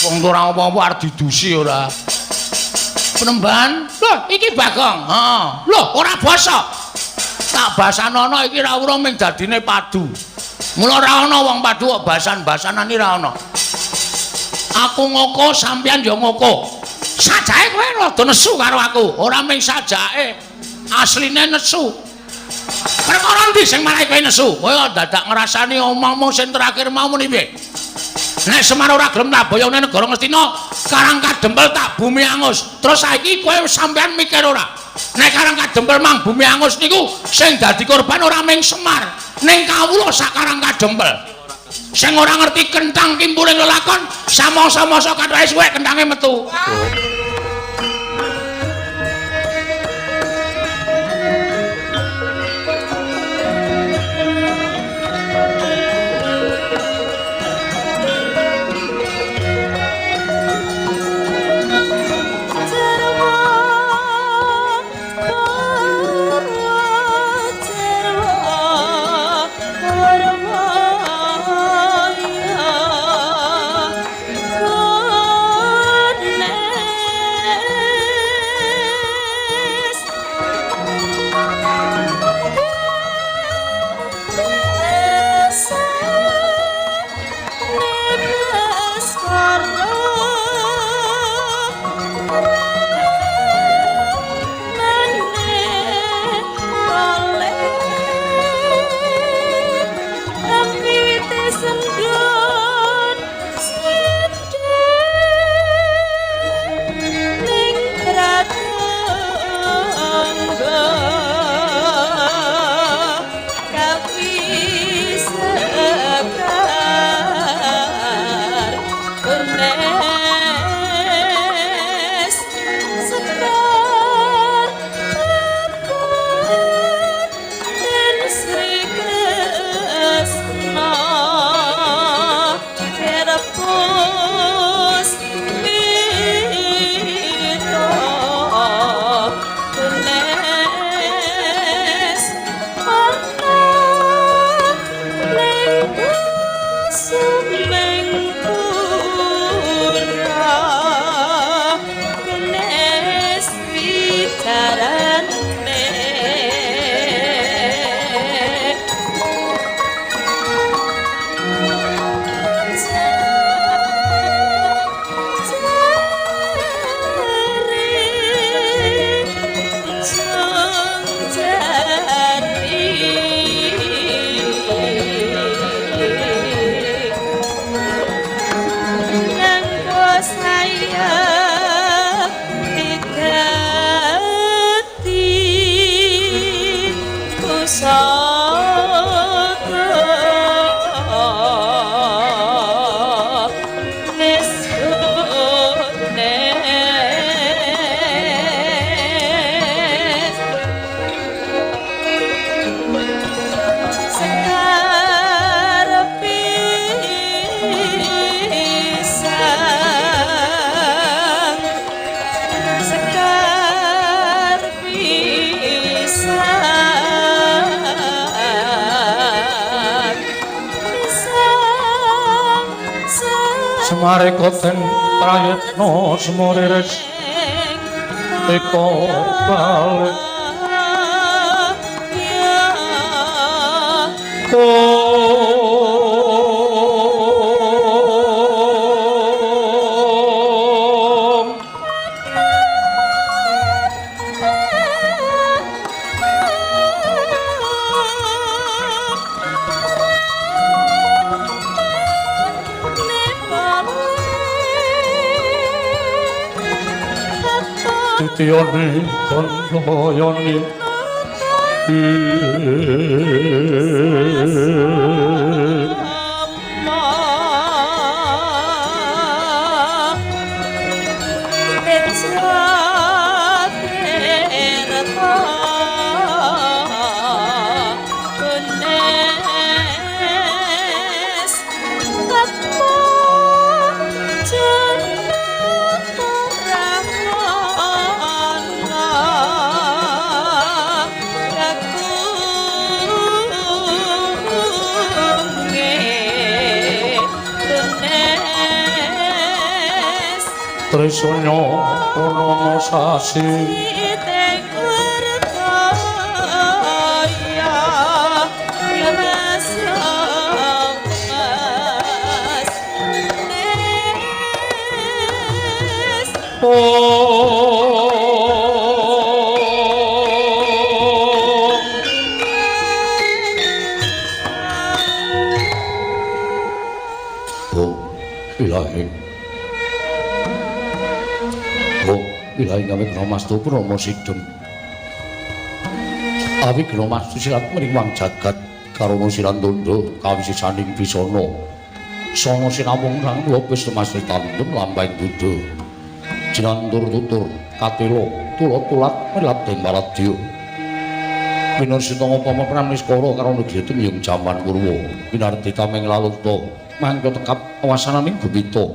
Wong ora apa-apa arep didusi ora. Penemban, lho iki Bagong. Heeh. Lho ora basa. Tak basanono iki ra urung ming dadine padu. Mula ora ana wong padu kok basan-basanan iki ra ana. Aku ngoko sampeyan ya ngoko. Sajake kowe rada nesu karo aku. Ora ming sajake, asline nesu. Perkara ndi sing marai kowe nesu? Kowe kok dadak ngrasani omongmu sing terakhir mau muni piye? Nek Semar ora gelem tak boyone negara Ngastina, Karang Kadempel tak bumi angus. Terus saiki kowe sampeyan mikir ora? Nek Karang Kadempel mang bumi angus niku sing dadi korban ora ming Semar, ning kawula sak Karang Kadempel. Sing ora ngerti kentang kimpuling lelakon, samangsa-mangsa kathoke suwek kentange metu. Semarekoten prayitna semuriris eka balik Tiyoni kandhayani Aku Trisanya purnama sasi Oh, ilahi. Oh, ilahi kami gramastu Rama Sidem. Awi gramastu silat mring wang jagat karana sirantondo kawisisaning bisana. Sanga sinawung nang lupis temas tandem lampahing budha. Jinantur tutur katelo tulat-tulat milad ing waradya. Winarsi tanga pama pramiskara karana giyata miyung jaman Purwa. Winardi tameng lalukta mangka tekap wasananing gumita.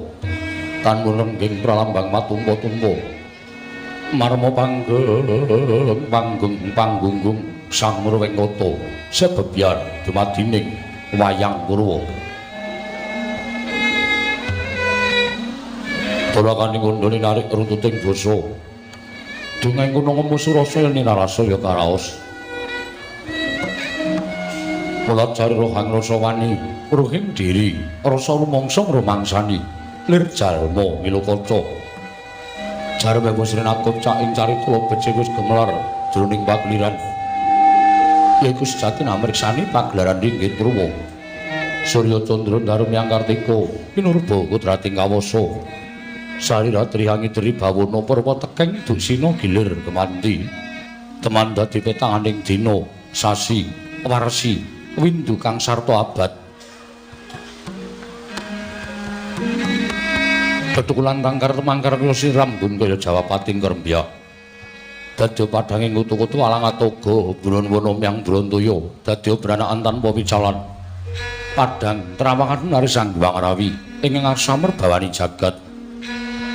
Tanmun rengging pralambang matumpa-tumpa. Marma panggeng panggeng panggunggung sang Murwengkata sebebyar dumadining wayang Purwa. Tolakaning undone narik runtuting basa. Dongeng kuno ngemusu rasa yen narasa ya karaos. Mula jare rohang rasa wani, ruhing diri, rasa rumangsa ngrumangsani, lir jalma milu kaca. Jare wis renakut cak ing carita becik wis gemelar jroning pagliran. Yaiku sejati namriksani pagelaran ringgit Purwa. Surya Candra Daru Myang Kartika pinurba kudrating kawasa. Sarira trihangidri bawana purwa tekeng duksina gilir kemanti. Teman dadi petanganing dina, sasi, warsi, windu kang sarta abad. Tetukulan tangkar temangkar kaya siram gun kaya jawapating krembyak. Dadya padhanging kutu-kutu alang atoga brunwana myang brantaya dadya branakan tanpa picalan. Padhang trawangan nari Sang Hyang Rawi ingkang ngarsa merbawani jagat.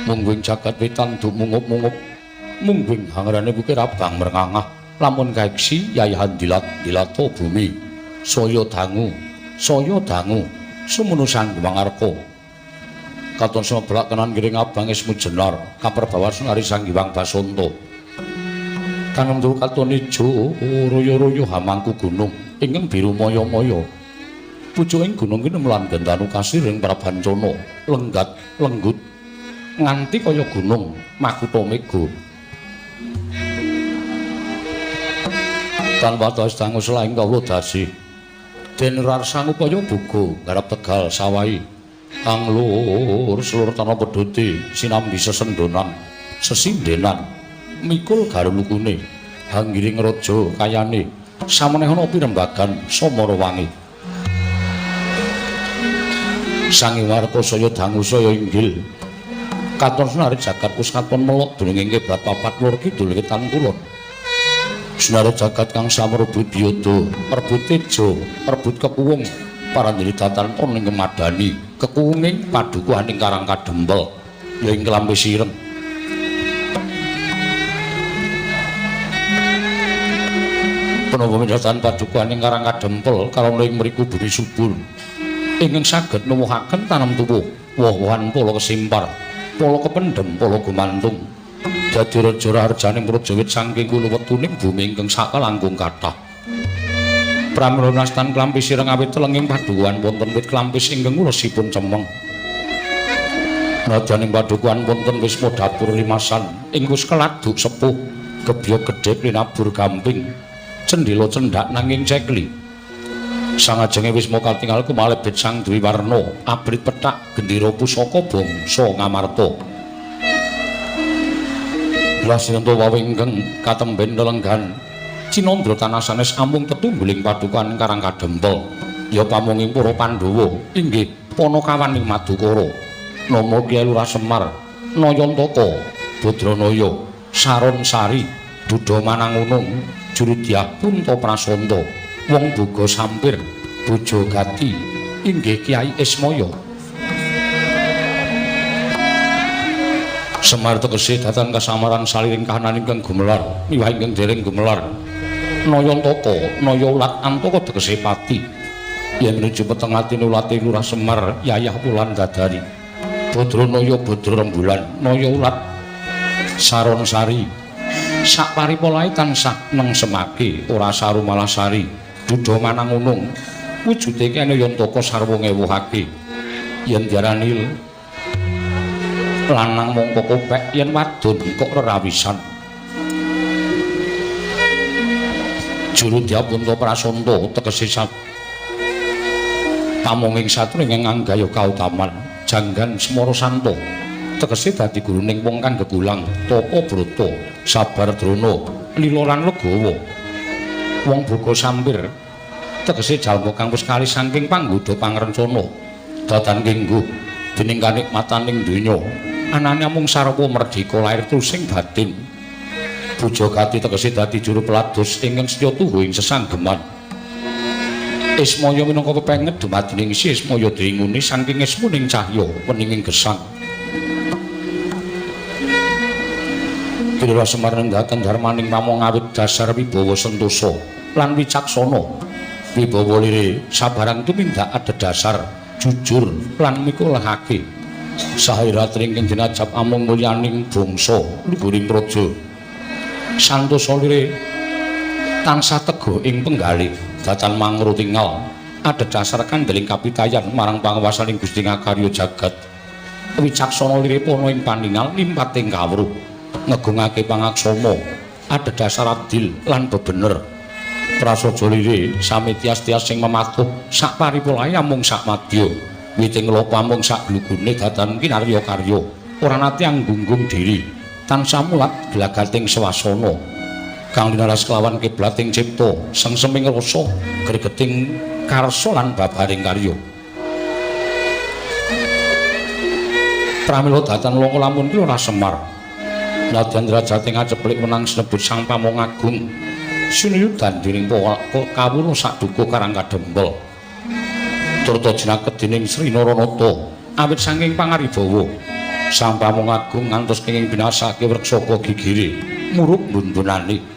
Mungguing jagat wetan dumungup-mungup. Mungguing hangrane bukir abang merngangah lamun kaiksi yayahan dilat-dilata bumi. Saya dangu, saya dangu, sumunu Sang Hyang Arka. Katon seblak kenan giring abang ismu jenar, kaperbawa sunari Sang Hyang Basanta. Tanem turu katon ijo, royo-royo hamangku gunung, ingkang biru maya-maya. Pucuking gunung kinemlan gendanu kasiring prabancana, lenggat lenggut nganti kaya gunung makutha mega. Tanpa watawis dangu selaing kawula dasi. Den rarsang upaya buga garap tegal sawahi. Kang lur selur tanah pedhote sinambi sesendonan sesindenan mikul garulukune hanggiring raja kayane samenehana pirembagan samara wangi. Sang Warka saya dangu saya inggil. Katon senari jagat wis katon melok dununging kiblat papat lor kidul wetan kulon. Senari jagat kang samrebut yoda, rebut teja, rebut kekuwung, parandene datan ana ing kemadani, kekuwunging padukuhan ing Karang Kadempel, ya ing Klampi Sireng. Punapa mindhatan padukuhan ing Karang Kadempel karana ing mriku bumi subur ingkang saged nuwuhaken tanem tuwuh, woh-wohan pala kesimpar, pala kependhem, pala gumantung. Dadi raja raharjaning Prajawit saking kula wetuning bumi ingkang sakalangkung kathah. Pramila nastan Klampi Sireng awit telenging padukuhan wonten wit klampis ingkang ulesipun cemeng. Nadyaning padukuhan wonten wisma dapur limasan ing wis keladuk sepuh, gebya gedhe linabur gamping, cendhela cendhak nanging cekli. Sangajenge wisma katingal kumalebet Sang Dwi Warna, abrit pethak gendera pusaka bangsa Ngamarta. Lasrenta wau ingkang katemben lelenggan cinandra tanah sanes amung tetungguling padukuhan Karang Kadempel. Ya pamonging para Pandhawa inggih panakawaning Madukara. Nama Kyai Lurah Semar, Nayantaka, Badranaya, Saron Sari, Duda Manangunung, Jurudyah Punta Prasanta, Wong Boga Sampir, Bojo Gati, inggih Kyai Ismaya. Semar tegese datan kasamaran saliring kahanan ingkang gumelar, miwah ingkang dereng gumelar. Nayantaka, naya ulat antaka tegese pati. Yen menuju peteng atine ulate Lurah Semar, Yayah Wulan Dadari. Badranaya Badra Rembulan Naya ulat Saron Sari sak paripolahe tansah nengsemake ora saru malah sari duda manang unung wujude kene yantaka sarwa ngewuhake yen diarani lanang mongko kopek yen wadon kok rerawisan juru diapunta prasanta tegese pamonging satru ingkang anggaya kautaman janggan Semara Santa tegese dadi guruning wong kang gegulang tapa brata sabar drona lila lan legawa wong boga sampir tegese jalma kang wis kalih saking panggoda pangrencana datan kengguh dening kanikmataning donya anane amung sarwa merdeka lair trusing batin Pujagati tegese dadi juru pelados ingkang setya tuhu ing sesanggeman Ismaya minangka pepenget dumadining isi Ismaya dringune saking ismuning cahya weninging gesang. Kira Semar nenggaken dharmaning pamong awit dasar wibawa sentosa lan wicaksana. Wibawa lire sabarang tumindak adhedhasar jujur lan mikulahake. Sahirat ringking dinajap amung mulyaning bangsa luhuring praja. Santosa lire tansah teguh ing penggalih datan mangro tingal adhedhasar kandheling kapitayan marang panguwasaning Gusti ngakarya jagat. Wicaksana liripana ing paningal limpating kawruh ngegungake pangaksama adhedhasar adil lan bebener. Prasaja lire sami tias-tias sing mematuh sak paripolahe amung sak madya witing lopa amung sak glugune datan kinarya karya ora nate anggunggung diri tansah mulat glagating swasana kang linaras kelawan kiblating cipta sengseming rasa gregeting karsa lan babaring karya. Pramila datan langka lamun ki ora Semar nadyan derajate ngaceplik menang sinebut Sang Pamong Agung sinuyudan dening kawula saduka Karang Kadempel turta jinaket dening Sri Naranata awit saking pangaribawa Sang Pamong Agung ngantos kenging binasake wreksaka gigire murup bundunane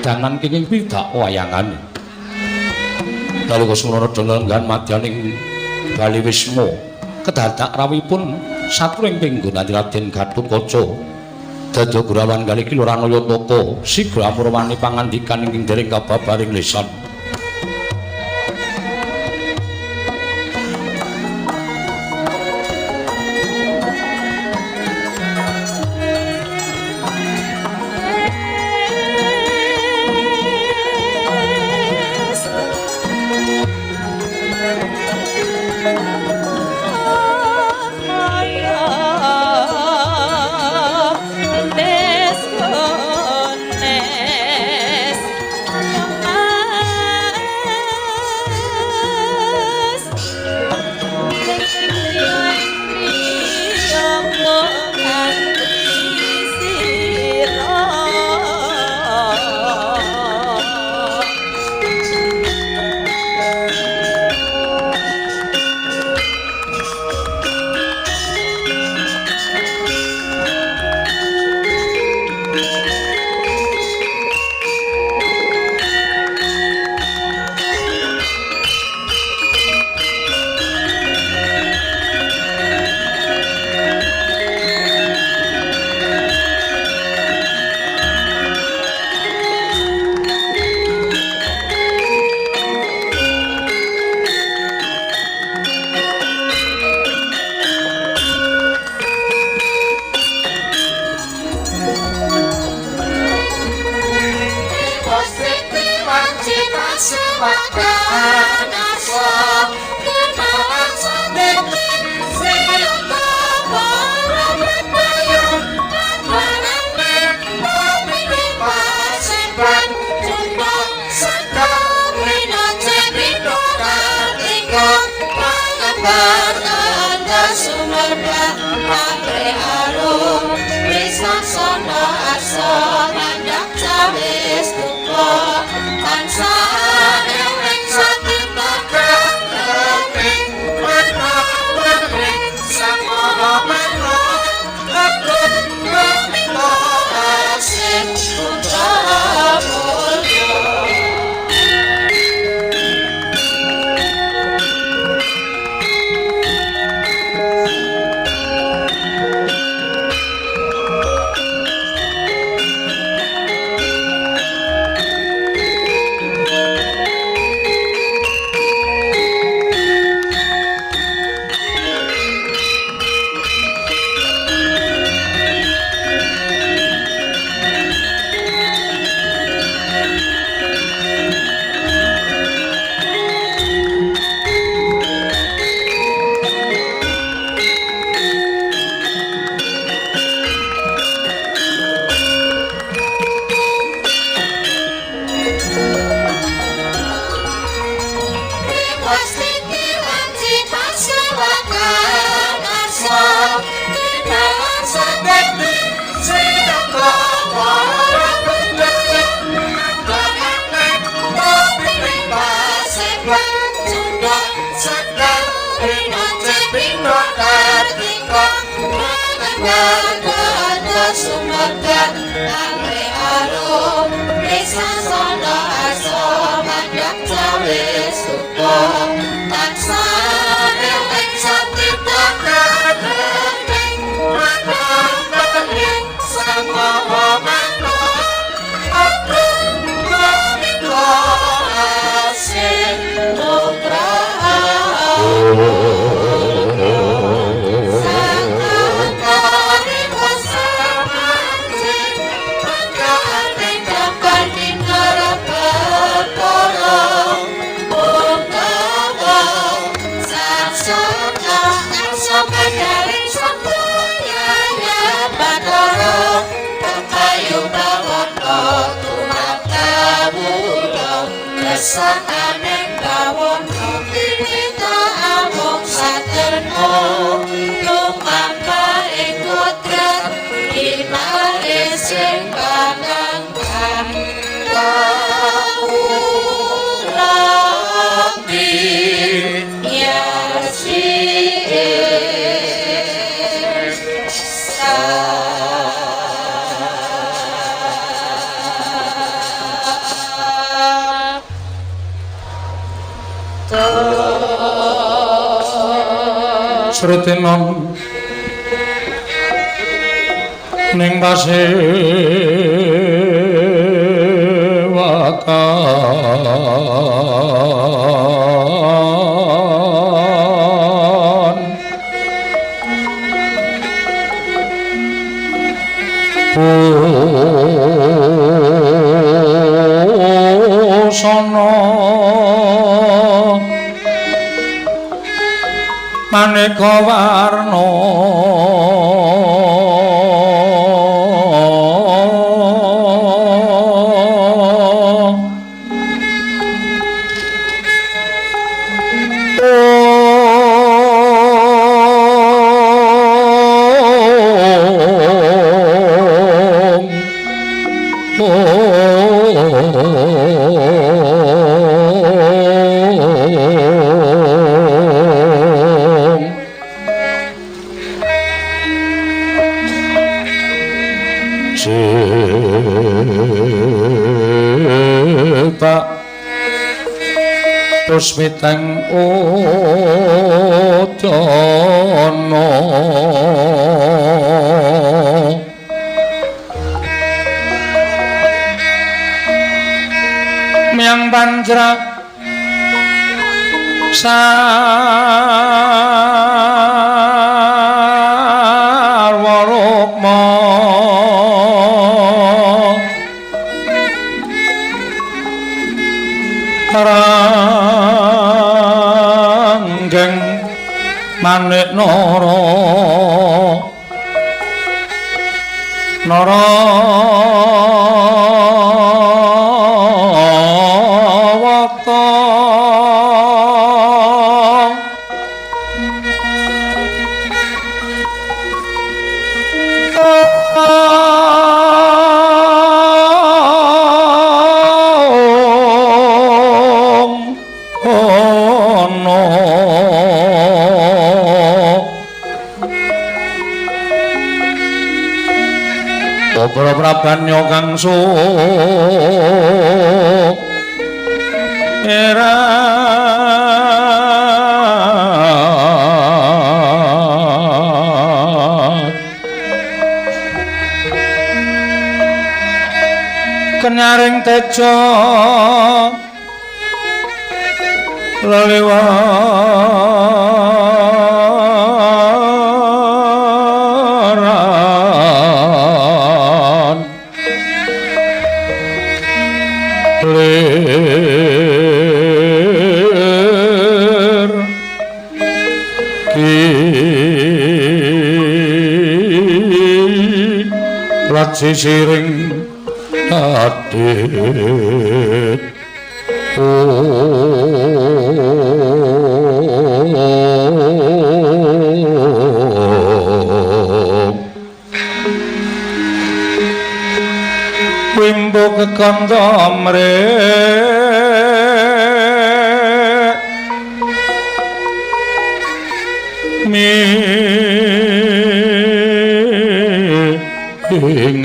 danan kenging pidak wayangane. Nalika semono lenggan madyaning Bali Wisma kedadak rawuhipun satruing pinggonan Raden Gatotkaca dadi gurawan kali Kiloranaya Tata sigra amurwani pangandikan ingkang dereng kababaring lisan. Tumata sumebar amre arum Risasana arsa mandhap cawe suka tansah eling satripta kabening manah sang maha manah Agung asih nugraha Amen bawono kinita amung saterno lumampah ing kodrat kinare sing panangkan kawula Srutinon ning pasewakan busana maneka warna Puspiteng udana Miang panjra sarwa rukma Ranggeng manik nara nara wata Para Prabanya kang erat kenyaring teja lelewaran lir kilat sisiring adit Wimbo kekanda mrek ing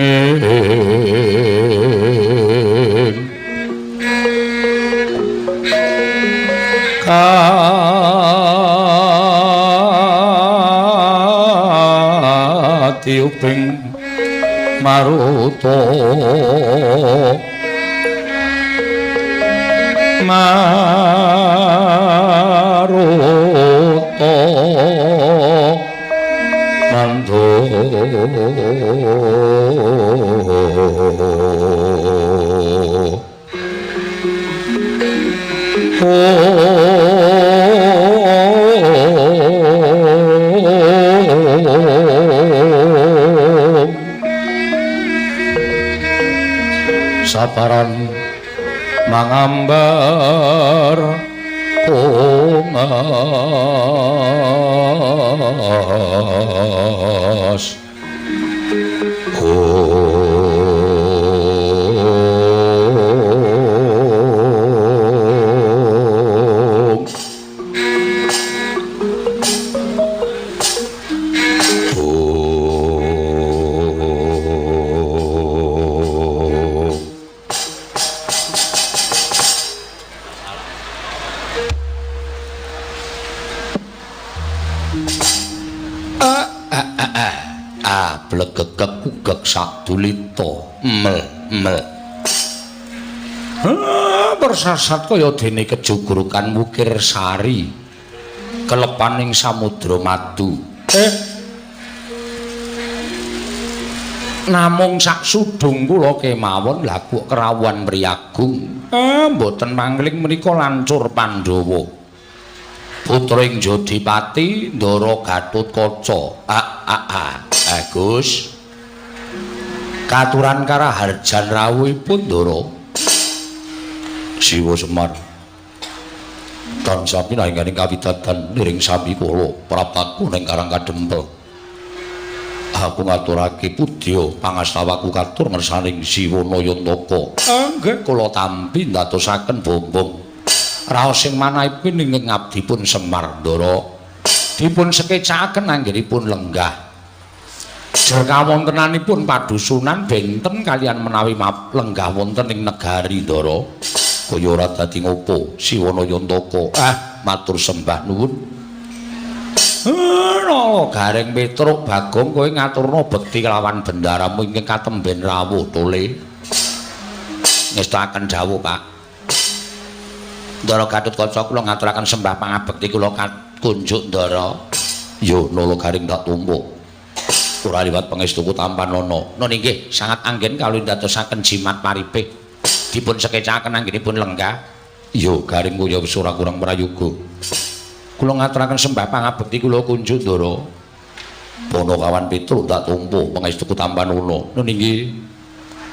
katiuping maruta maruta mandu saparan mangambar ungas Blegegek sadulita mel mel persasat kaya dene kejugrukan wukir sari kelepaning samudra madu. Namung sak sudung kula kemawon lha kok kerawuhan mriyagung. Mboten mangling menika lancur Pandhawa putra ing Jodipati Ndara Gatotkaca. Gus katuran karaharjan rawuhipun Ndara Siwa Semar tansah pinanggih kawidadan niring sami kula prapaku ning Karang Kadempel. Aku ngaturake pudya pangastawaku katur ngersaning Siwa Nayantaka. Nggih kula tampi ndadosaken bombong raos sing manahipun ing ngabdipun Semar Ndara dipun sekecakaken anggenipun lenggah. Jer kawontenanipun padusunan benten kalian menawi lenggah wonten ing negari Ndara. Kaya ora dadi ngopo Siwa Nayantaka. Matur sembah nuwun. Nala Gareng Petruk Bagong kowe ngaturna bekti kelawan bendaramu ingkang katemben rawuh tole. Ngestakaken dawuh, Pak. Ndara Gatotkaca kula ngaturaken sembah pangabekti kula kunjuk Ndara. Yo Nala Gareng tak tampa. Ora liwat pangestuku tampanana. Nun inggih sangat anggen kawula ndadosaken jimat paripih. Dipun sekecaken anggenipun lenggah. Yo Gareng kaya wis ora kurang prayoga. Kula ngaturaken sembah pangabekti kula kunjuk Ndara. Panakawan Petruk tak tampa pangestuku tampanana. Nun inggih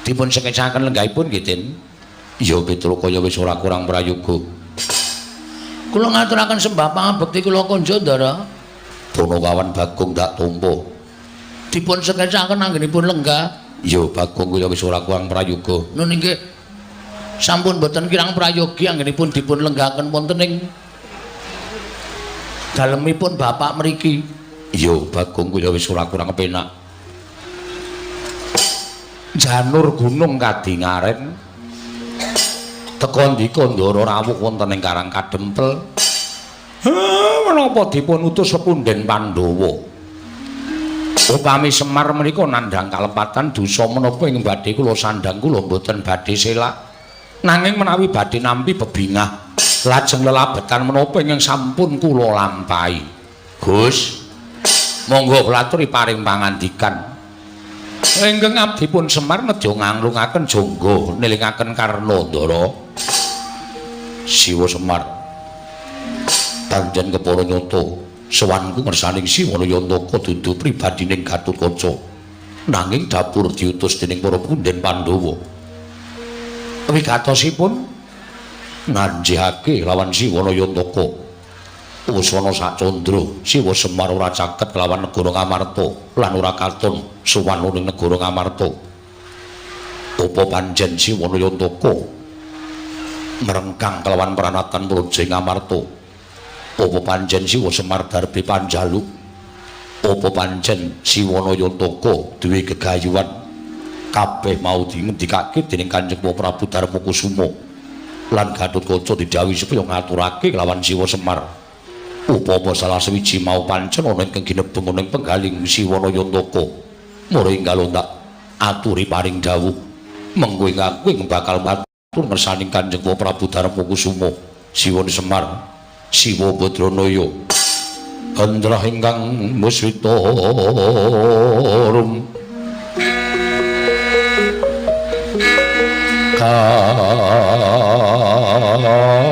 dipun sekecaken lenggahipun nggih Den. Yo Petruk kaya wis ora kurang prayoga. Kula ngaturaken sembah pangabekti kula kunjuk Ndara. Panakawan Bagong tak tampa. Dipun sekecaken anggenipun lenggah. Ya Bagong kaya wis ora kurang prayoga. Nun inggih sampun boten kirang prayogi anggenipun dipun lenggahaken wonten ing dalemipun bapak mriki. Ya Bagong kaya wis ora kurang penak. Janur gunung kadingaren teka ndika Ndara rawuh wonten ing Karang Kadempel. Menapa dipun utus pepunden Pandhawa? Upami Semar menika nandhang kalepatan dosa menapa ing badhe kula sandhang kula mboten badhe selak. Nanging menawi badhe nampi bebingah lajeng lelabetan menapa ingkang sampun kula lampahi. Gus, monggo kula aturi paring pangandikan. Ingkang abdipun Semar nedya nganglungaken jangga nilingaken Karna Ndara. Siwa Semar pancen kepara nyata. Sowanku ngersaning Siwa Nayantaka dudu pribadining Gatotkaca. Nanging dapur diutus dening para punden Pandhawa. Wigatosipun nanjihake lawan Siwa Nayantaka. Usana sacandra Siwa Semar ora caket lawan negara Ngamarta lan ora katon sowan ning negara Ngamarta. Apa pancen Siwa Nayantaka merengkang kelawan pranatan Praja Ngamarta? Apa pancen Siwa Semar darbe panjaluk? Apa pancen Siwa Nayantaka duwe gegayuhan Kabeh mau dingendikake dening Kanjeng Prabu Darmakusuma lan Gatotkaca didhawuhi supaya ngaturake kelawan Siwa Semar. Upama salah sewiji mau pancen ana ingkang ginebeng ana ing penggaling Siwana Yantaka. Mara enggal tak aturi paring dawuh mengko ing aku ing bakal matur ngersaning Kanjeng Prabu Darmakusuma. Siwa Semar, Siwa Badranaya, Hendra ingkang muswita rum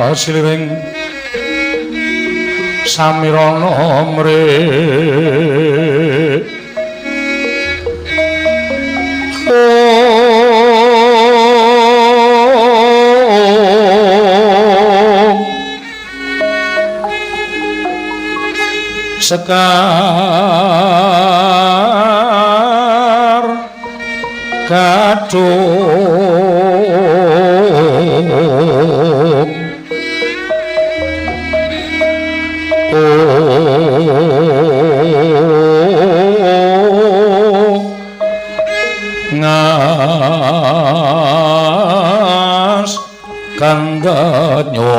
kasliring samirana mre sekar gadung ngas kangganyo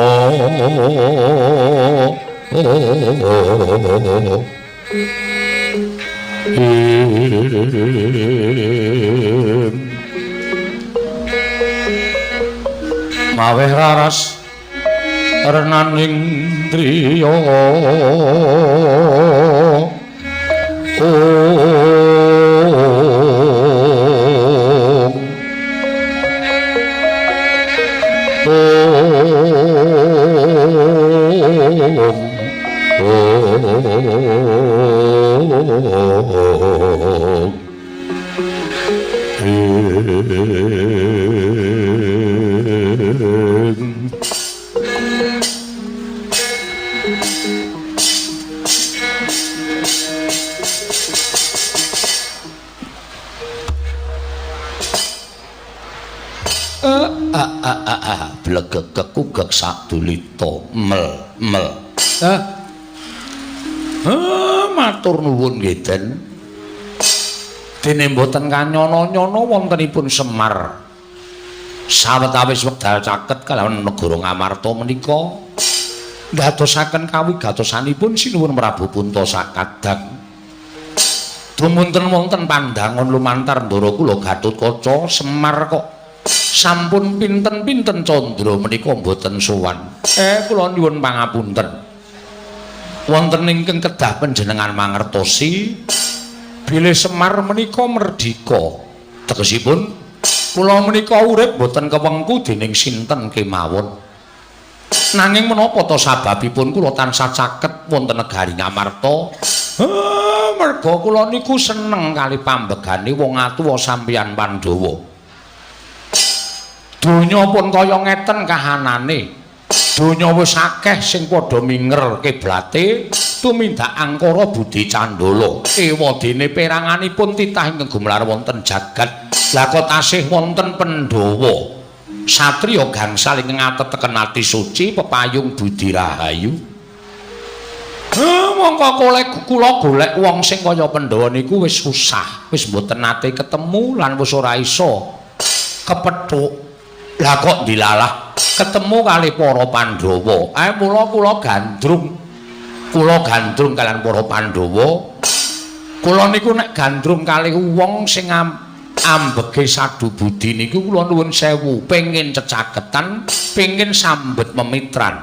maweh raras renaning driya Blegegek sadulita mel mel. Matur nuwun nggih Den. Dene mboten kanyono-nyono wontenipun Semar. Sawetawis wekdal caket kalawan negara Ngamarta menika ndadosaken kawigatosanipun Sinuwun Prabu Punta sakadang. Dumunten wonten pandangon lumantar ndara kula Gatotkaca Semar kok sampun pinten-pinten candra menika mboten sowan. Kula nyuwun pangapunten. Wonten ingkang kedah panjenengan mangertosi bilih Semar menika merdika. Tegesipun kula menika urip mboten kewengku dening sinten kemawon. Nanging menapa ta sababipun kula tansah caket wonten negari Ngamarta? Merga kula niku seneng kali pambegane wong atuwa sampeyan Pandhawa. Donya pun kaya ngeten kahanane. Donya wis akeh sing padha minger kiblate tumindak angkara budi candala. Ewadene peranganipun titah ingkang gumelar wonten jagat. Lah kok tasih wonten Pandhawa. Satriya gangsal ingkang ateteken ati suci pepayung budi rahayu. Mongko kula golek wong sing kaya Pandhawa niku wis susah, wis mboten nate ketemu lan wis ora iso kepethuk. Lah kok dilalah ketemu kali para Pandhawa. Mula kula gandrung. Kula gandrung kalian para Pandhawa. Kula niku nek gandrung kali wong sing ambege sadu budi niku kula nuwun sewu, pengin cecaketan, pengin sambet memitran.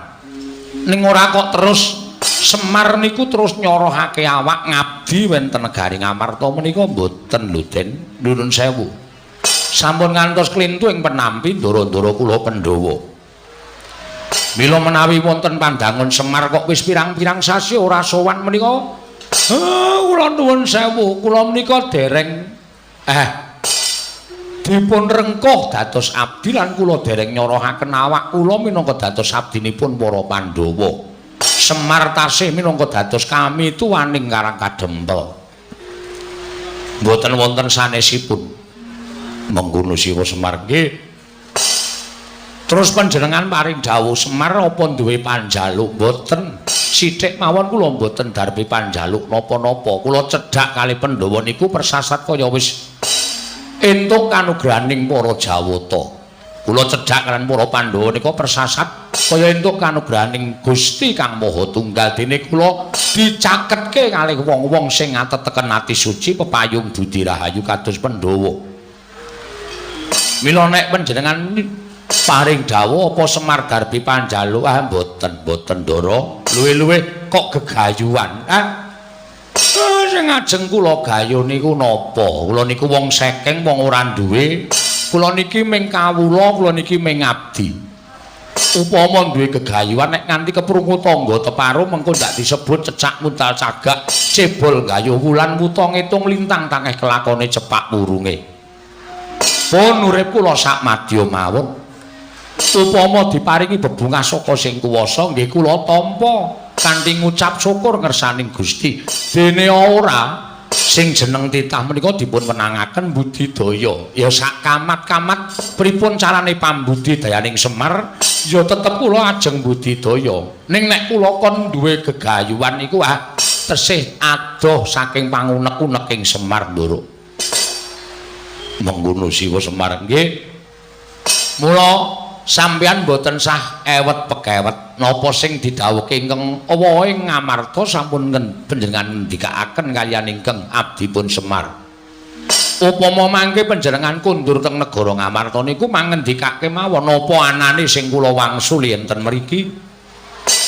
Ning ora kok terus Semar niku terus nyorohake awak ngabdi wonten negari Ngamarta menika mboten lho Den, nuwun sewu. Sampun ngantos klintu ing penampi ndara-ndara kula Pandhawa. Mila menawi wonten pandangon Semar kok wis pirang-pirang sasi ora sowan menika, kula nuwun sewu, kula menika dereng dipun rengkuh dados abdi lan kula dereng nyorohaken awak kula minangka dados abdinipun para Pandhawa. Semar tasih minangka dados kami tuwaning Karang Kadempel. Mboten wonten sanesipun. Mengkono Siwa Semar nggih. Terus panjenengan paring dawuh Semar apa duwe panjaluk? Mboten. Sithik mawon kula mboten darbi panjaluk napa-napa. Kula cedhak kali Pandhawa niku persasat kaya wis Entuk kanugrahaning para Jawata. Kula cedhak kaliyan para Pandhawa nika persasat kaya entuk kanugrahaning Gusti Kang Maha Tunggal dene kula dicaketke kalih wong-wong sing ngateteken ati suci pepayung budi rahayu kados Pandhawa. Mila nek panjenengan paring dawuh apa Semar Darbi panjaluk, ah mboten, mboten Ndara. Luwih-luwih kok gegayuhan. Ah sing ajeng kula gayuh niku napa? Kula niku wong sekeng, wong ora duwe. Kula niki ming kawula, kula niki ming abdi. Upama duwe gegayuhan nek nganti keprungu tangga teparo mengko ndak disebut cecak muntal cagak, cebol gayuh wulan wuta ngitung lintang tangeh kelakone cepak wurunge. Pun urip kula sak madya mawon. Upama diparingi bebungah saka sing kuwasa nggih kula tampa kanthi ngucap syukur ngersaning Gusti. Dene ora sing jeneng titah menika dipun wenangaken budidaya. Ya sak kamat-kamat pripun carane pambudidayaning Semar ya tetep kula ajeng budidaya. Ning nek kula kon duwe gegayuhan iku ah tesih adoh saking pangunek-uneking Semar Ndara. Mengkono Siwa Semar nggih. Mula sampeyan mboten sah ewet pekewet napa sing didhawuhke ingkang awahe Ngamarta sampun panjenengan ngendikaaken kaliyan ingkang abdipun Semar. Upama mangke panjenengan kundur teng negara Ngamarta niku mangendikake mawon napa anane sing kula wangsuli enten mriki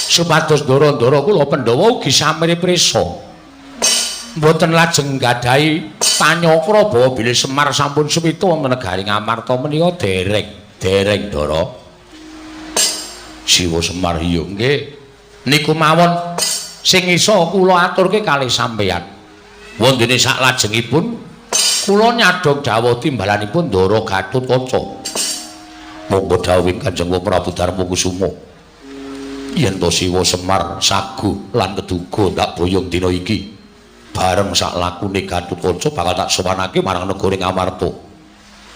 supados ndara-ndara kula Pandhawa ugi samire prisa. Mboten lajeng nggadahi panyokra bawa bilih Semar sampun suwita wonten negari Ngamarta menika dereng. Dereng Ndara. Siwa Semar iya nggih. Niku mawon sing iso kula aturke kalih sampeyan. Wondene saklajengipun kula nyadhong dawuh timbalanipun Ndara Gatotkaca. Monggo dawuhing Kanjeng Prabu Darmakusuma. Yen to Siwa Semar sagu lan keduga ndak boyong dina iki. Bareng sak lakune Gatotkaca bakal tak sowanake marang negara Ngamarta.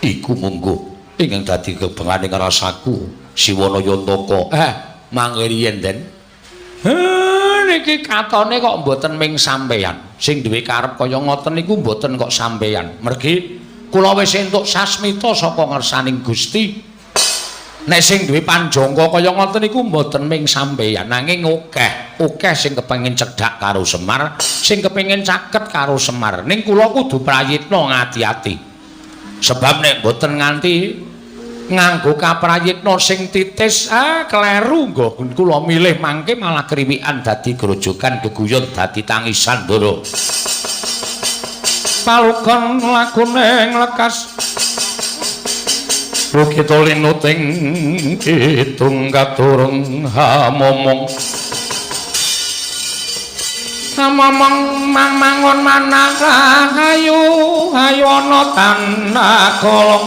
Iku monggo ingkang dadi kebenganing rasaku Siwana Yantaka. Mangke riyen Den. Niki katone kok mboten ming sampeyan. Sing duwe karep kaya ngoten niku mboten kok sampeyan. Mergi kula wis entuk sasmita saka ngersaning Gusti. Nek sing duwe panjangka kaya ngoten niku mboten ming sampeyan, nanging akeh, akeh sing kepengin cedhak karo Semar, sing kepengin caket karo Semar. Ning kula kudu prayitna ngati-ati. Sebab nek mboten nganti nganggo kaprayitna sing titis, kleru nggon kula milih mangke malah kriwikan dadi grojogan geguyon dadi tangisan Ndara. Palukon lakune nglekas Bukit linuting kidung katurung hamomong hamomong mang mangun manah ayu ayu ana tanah kolong.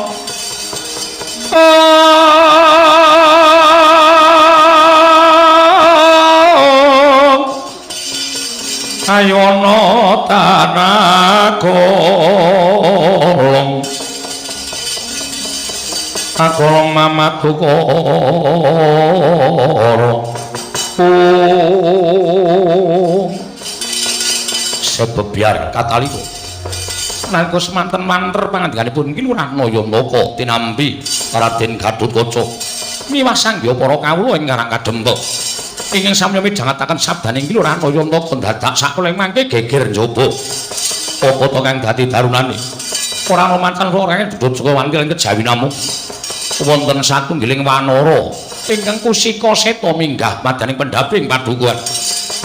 Ayo ana tanah kolong akolong mamadu koro sebebyar katalika nalika semanten manter pangandikanipun Ki Lurah Nayantaka tinampi Raden Gatotkaca miwah sangya para kawula ing Karang Kadempel ingkang samya midhangetaken sabdaning Ki Lurah Nayantaka dadak sakuling mangke geger njaba apa to kang dadi darunane ora ana mancan ora kang dudu wanti lan kejawi namung wonten satunggiling wanara ingkang kusika seta minggah madaning pendhaping padukuhan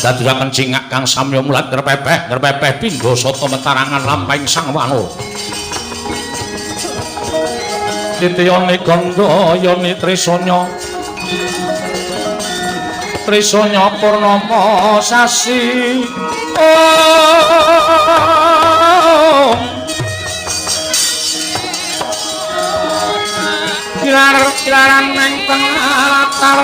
dadosaken cingak kang samya mulat ngrepepeh ngrepepeh pindha sata metarangan lampahing sang wanara titiyane gandha yoni trisanya trisanya purnama sasi kilar-kilaran nang tengah latar.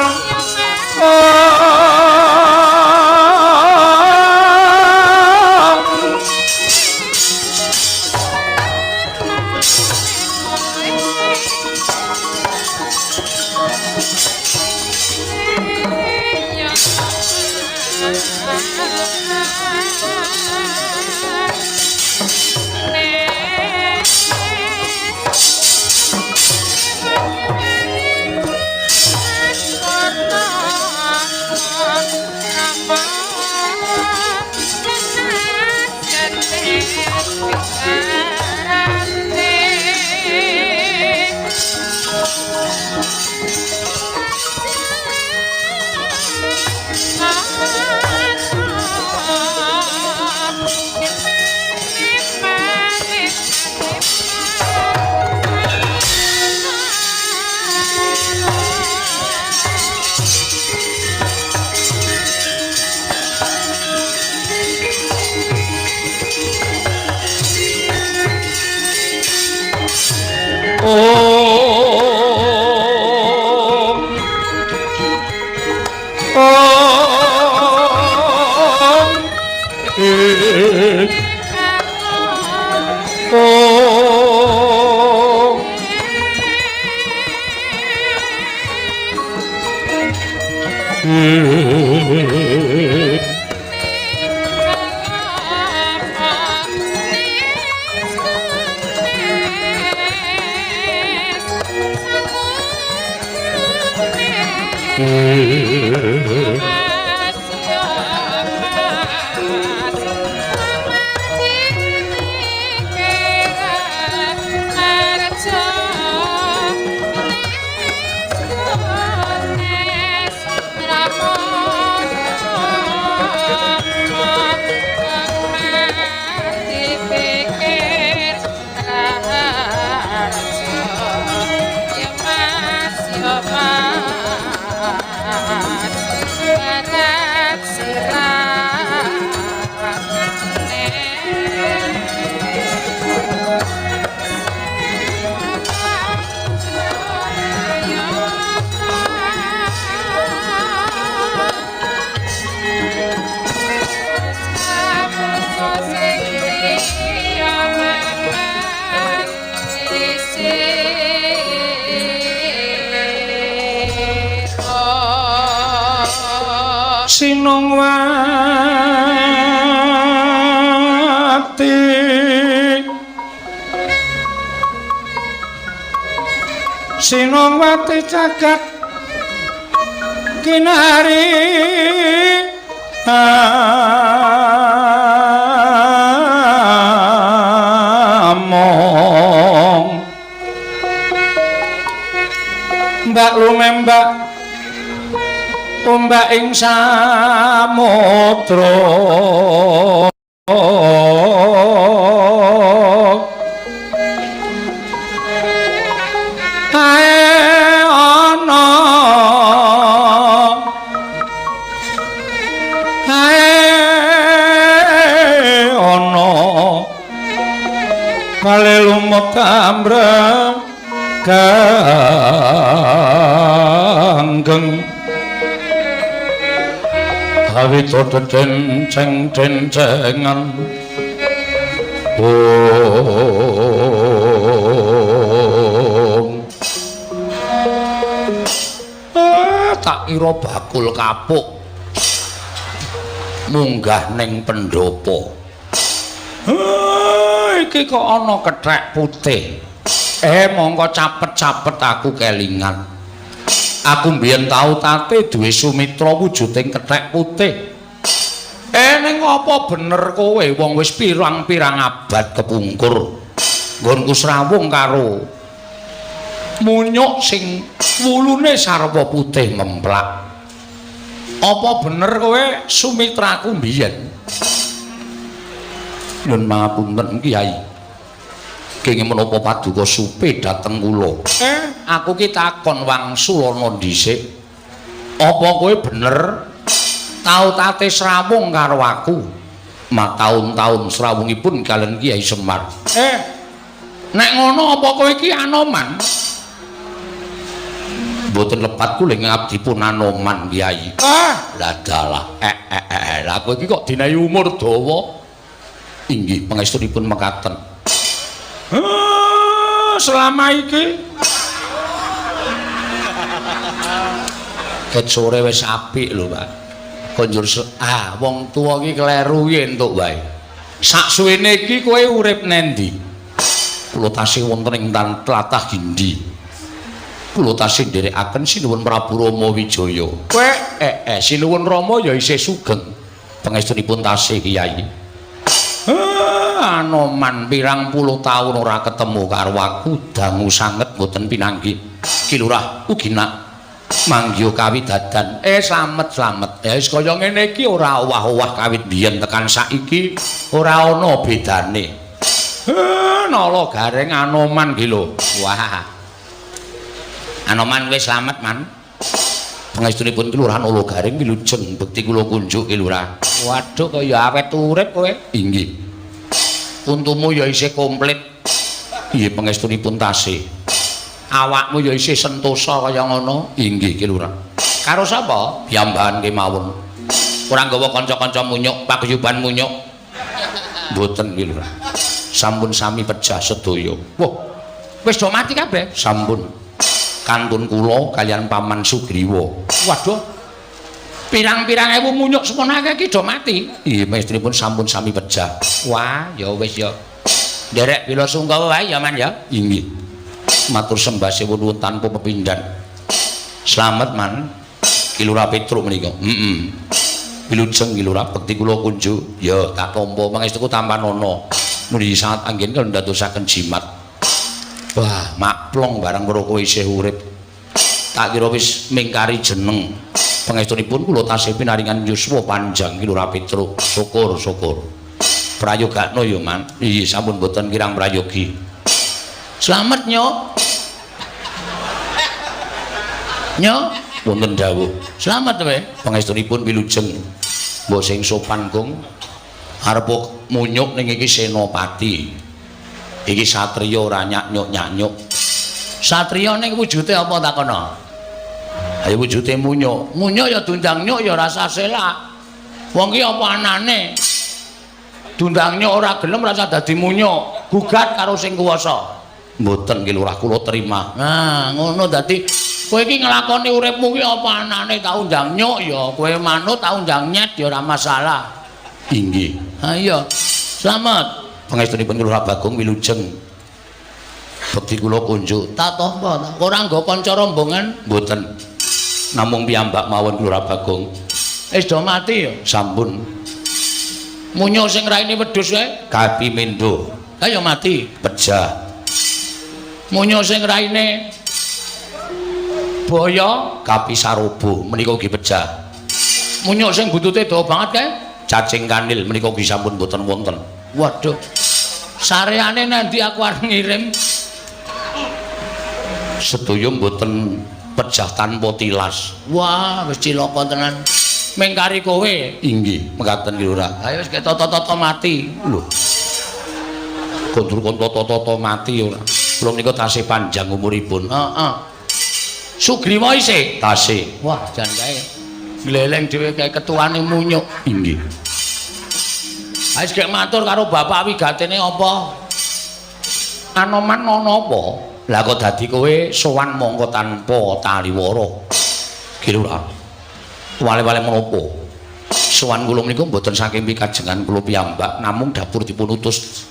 Om Om Om Sinungwati Sinungwati cagak kinari among mbak lumembak ombak ing samudra ae ana ae ana kale lumut ambreng ganggeng awit denceng dencengan om. Tak kira bakul kapuk munggah ning pendopo. Iki kok ana kethek putih. Mongko capet-capet aku kelingan. Aku mbiyen tau tate duwe sumitra wujuding kethek putih. Ning apa bener kowe wong wis pirang-pirang abad kepungkur nggonku srawung karo munyuk sing wulune sarwa putih memplak. Apa bener kowe sumitraku mbiyen? Nyun pangapunten Kyai. Kenging menapa paduka supe dhateng kula? Aku ki takon wangsulana dhisik. Apa kowe bener tau tate srawung karo aku? Mataun-taun srawungipun kalian Kyai Semar. Nek ngono apa kowe iki Anoman? Mboten lepat kula ngabdi pun Anoman Kyai. Lah dalah. Lah kowe iki kok dinehi umur dawa? Inggih pangestunipun mekaten. Selama iki ket sore wis apik lho Pak. Konjur wong tuwa iki kleru ki entuk wae. Saksuwene iki kowe urip nendi? Kula tasih wonten ing tlatah Gindi. Kula tasih nderekaken Sinuwun Prabu Rama Wijaya. Kowe Sinuwun Rama ya isih sugeng. Pangestunipun tasih Kyai. Anoman pirang puluh taun ora ketemu karo aku, dangu sanget mboten pinanggih. Ki Lurah ugi nak manggiha kawidadan. Slamet-slamet. Ya wis kaya ngene iki ora owah-owah kawit biyen tekan saiki ora ana bedane. Nala gareng Anoman ki lho. Wah. Anoman wis slamet, Man. Pangestunipun Ki Lurah Nala Gareng wilujeng bekti kula kunjuk Ki Lurah. Waduh kaya awet urip kowe. Inggih. Untumu ya isih komplit. Nggih pangestunipun tasih. Awakmu ya isih sentosa kaya ngono. Inggih Ki Lurah. Karo sapa? Piyambakan kemawon. Ora nggawa kanca-kanca munyuk, paguyuban munyuk. Mboten Ki Lurah. Sampun sami pejah sedaya. Wah. Wis do mati kabeh? Sampun. Kantun kula kalian Paman Sugriwa. Waduh. Pirang-pirang ewu munyuk semono akeh iki do mati. Iya, mesthinipun sampun sami pejah. Wah, ya wis ya. Nderek bela sungkawa wae ya, Man ya. Inggih. Matur sembah nuwun tanpa pepindhan. Slamet, Man. Ki Lurah Petruk menika. Heeh. Wilujeng Ki Lurah, bekti kula kunjuk. Ya, tak tampa pangestuku tampanana. Mugi saat anggen kula ndadosaken jimat. Wah, maklong barang weruh kowe isih urip. Tak kira wis mingkari jeneng. Pangestunipun kula tasih pinaringan yuswa panjang Ki Lurah Petruk. Syukur, syukur. Prayogakno ya, Man. Iya, sampun boten kirang prayogi. Slamet, Nyok. Nyok, wonten dawuh. Slamet kowe. Pangestunipun wilujeng. Mbok sing sopan, Gong. Arep munyuk ning iki senopati. Iki satriya ora nyak-nyuk-nyak-nyuk. Satriya ning wujude apa takono? Ayo wujude munyuk. Munyuk ya dundang nyuk ya rasa selak. Wong ki apa anane? Dundang nyuk ora gelem rasa dadi munyuk. Gugat karo sing kuwasa. Mboten Ki Lurah, kula terima. Nah, ngono dadi kowe iki nglakoni uripmu ki apa anane tak undang nyuk ya kowe manut, tak undang nyet ya ora masalah. Inggih. Ha iya. Slamet. Pangestunipun Lurah Bagong wilujeng. Bekti kula kunjuk. Tak tampa ta. Ora nggo kanca rombongan? Mboten. Namung piyambak mawon Lurah Bagong. Wis do mati ya? Sampun. Munyuk sing raine wedhus kae? Kapi mendo. Ha ya mati. Pejah. Munyuk sing raine boyo? Kapi sarobo menika ugi pejah. Munyuk sing buntute dawa banget kae? Cacing kanil menika ugi sampun mboten wonten. Waduh. Sareane nanti aku arep ngirim. Sedaya mboten pejah tanpa tilas. Wah, wis cilaka tenan. Mengkari kowe. Inggih, mekaten Ki Lurah. Ayo wis ketata-tata mati. Lho. Kondur kon tata-tata mati ora. Kula menika tasih panjang umuripun. Heeh. Sugriwa isih? Tasih. Wah, jan kae. Gleleng dhewe kae ketuane munyuk. Inggih. Ayo gek matur karo bapak wigatene apa? Anoman ana apa? Lah kok dadi kowe sowan mongko tanpa taliwara. Ki Lurah. Wale-wale menapa? Sowan kula menika mboten saking pikajengan kula piyambak, namung dapur dipun utus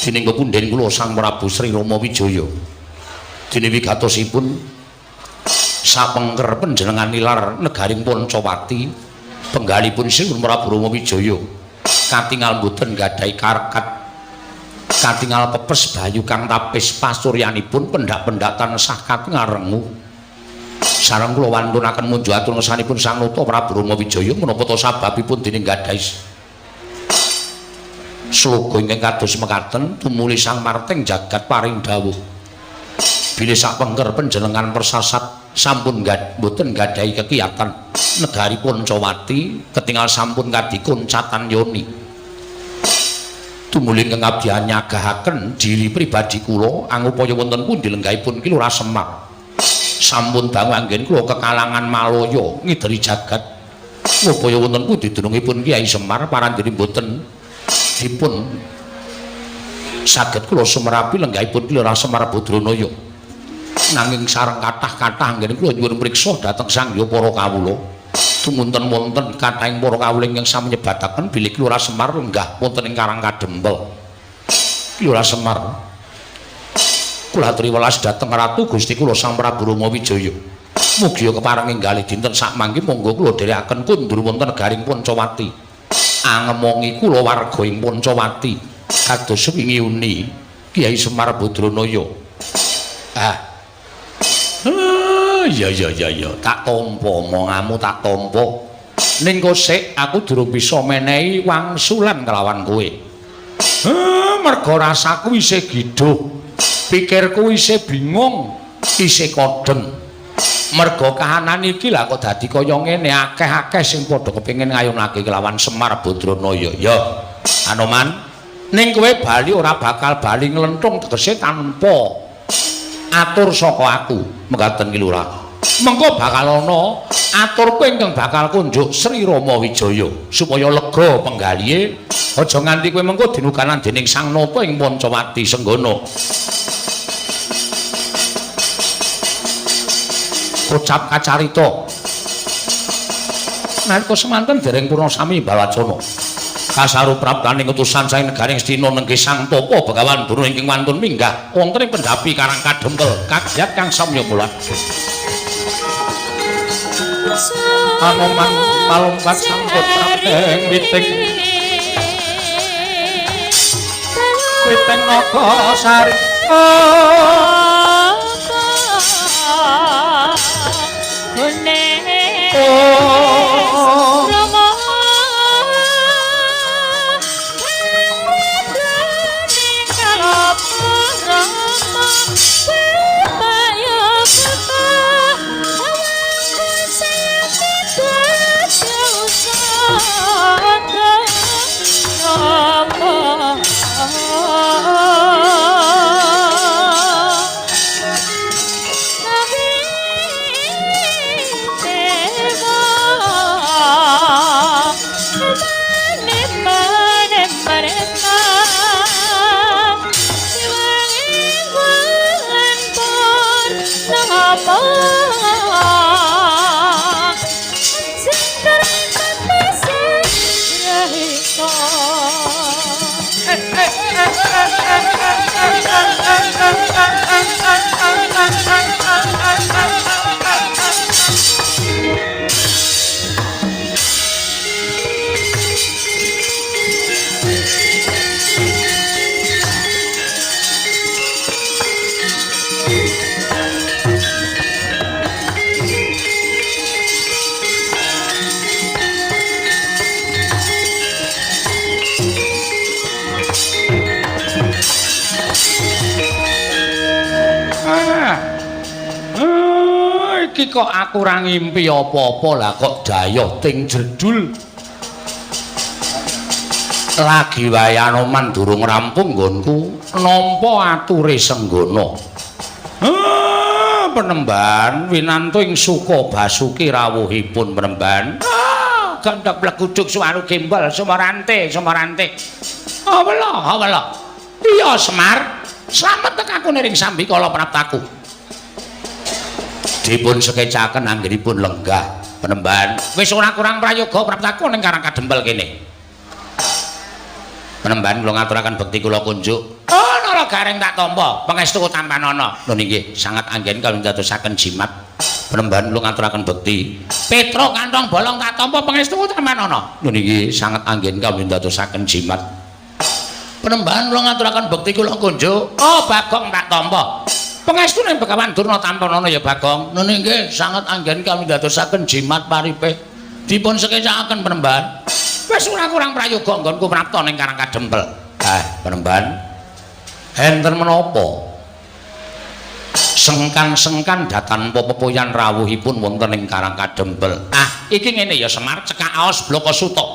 dening pepundhen kula Sang Prabu Sri Rama Wijaya. Dene wigatosipun sapengker panjenengan nilar negaring Pancawati, penggalipun Sri Prabu Rama Wijaya katingal mboten gadhahi karkat, katingal pepes bayu kang tapis pasuryanipun pendak-pendak tansah katingal rengu. Sareng kula wantunaken munjuk atur ngersanipun Sang Nata Prabu Rama Wijaya menapa ta sababipun dening gadhahi sloga ingkang kados mekaten tumuli Sang Marting jagat paring dawuh bilih sapengker panjenengan persasat sampun mboten gadhahi kekiyatan negari Pancawati ketingal sampun kadikun catan yoni. Tumuli ingkang abdi nyagahaken diri pribadi kula angupaya wonten pundi lenggahipun Ki Lurah Semar. Sampun dangu anggen kula kekalangan Malaya ngideri jagat ngupaya wonten pundi dunungipun Kyai Semar parandene mboten dipun saged kula sumerapi lenggahipun Ki Lurah Semar Badranaya. Nanging sareng kathah-kathah anggen kula nyuwun priksa dhateng sang hyang para kawula. Tumunten wonten kathahing para kawula ingkang sami nyebataken bilih Ki Lurah Semar lenggah wonten ing Karang Kadempel. Ki Lurah Semar kula aturi welas dhateng Ratu Gusti kula Sang Prabu Rama Wijaya. Mugi kepareng enggalih dinten sakmangke monggo kula dherekaken kundur wonten negaring Pancawati. Angemongi kula warga ing Pancawati kados wingi uni Kyai Semar Badranaya. Ah. Ya ya ya ya, tak tampa omonganmu, tak tampa. Ning kosek aku durung bisa menehi wangsulan kelawan kowe. Merga rasaku isih gidhuh. Pikirku isih bingung, isih kodheng. Merga kahanan iki lah kok dadi kaya ngene, akeh-akeh sing padha kepengin ngayunake kelawan Semar Badranaya. Ya, Anoman, ning kowe bali ora bakal bali nglenthung tegese tanpa Atur saka aku, mekaten ki Lurah. Mengko bakal ana aturku ingkang bakal kunjuk Sri Rama Wijaya supaya lega penggalihe, aja nganti kowe mengko dinukanan dening Sang Nata ing Pancawati Senggana. Kocap kacarita. Nalika semanten dereng purna sami balacana. Kasaru praptaning utusan saking negaring Astina nenggih Sang Tapa Begawan Durna ingkang wantun minggah wonten ing pendhapi Karang Kadempel kagiat kang samya mulat. Anoman malompat samput prapteng witing witing naga sari. Iki kok aku ora ngimpi apa-apa lah kok dayoh ting jedul. Lagi wae Anoman durung rampung nggonku nampa ature Senggana. Penemban winantu ing suka basuki rawuhipun penemban. Gandhak bleguduk suwaru gembel sumarante sumarante. Awela awela. Iya Semar, slamet tek aku niring sambikala praptaku. Dipun sekecaken anggenipun lenggah penemban. Wis ora kurang prayoga praptaku ning Karang Kadempel kene. Penemban kula ngaturaken bekti kula kunjuk. Oh, Nara Gareng tak tampa, pangestu tampanana. Lho nggih, sangat anggen kula ndadosaken jimat. Penemban kula ngaturaken bekti. Petro kantong bolong tak tampa, pangestu tampanana. Lho nggih, sangat anggen kula ndadosaken jimat. Penemban kula ngaturaken bekti kula kunjuk. Oh, Bagong tak tampa. Pangestu ning Begawan Durna tampanana ya Bagong. Lho nggih, sangat anggen kula ndadosaken jimat paripih. Dipun sekecaken penemban. Wis ora kurang prayoga nggonku prapta ning Karang Kadempel. Penemban. Enten menapa? Sengkan-sengkan datan pepoyan rawuhipun wonten ing Karang Kadempel. Iki ngene ya Semar, cekak aos blaka suta.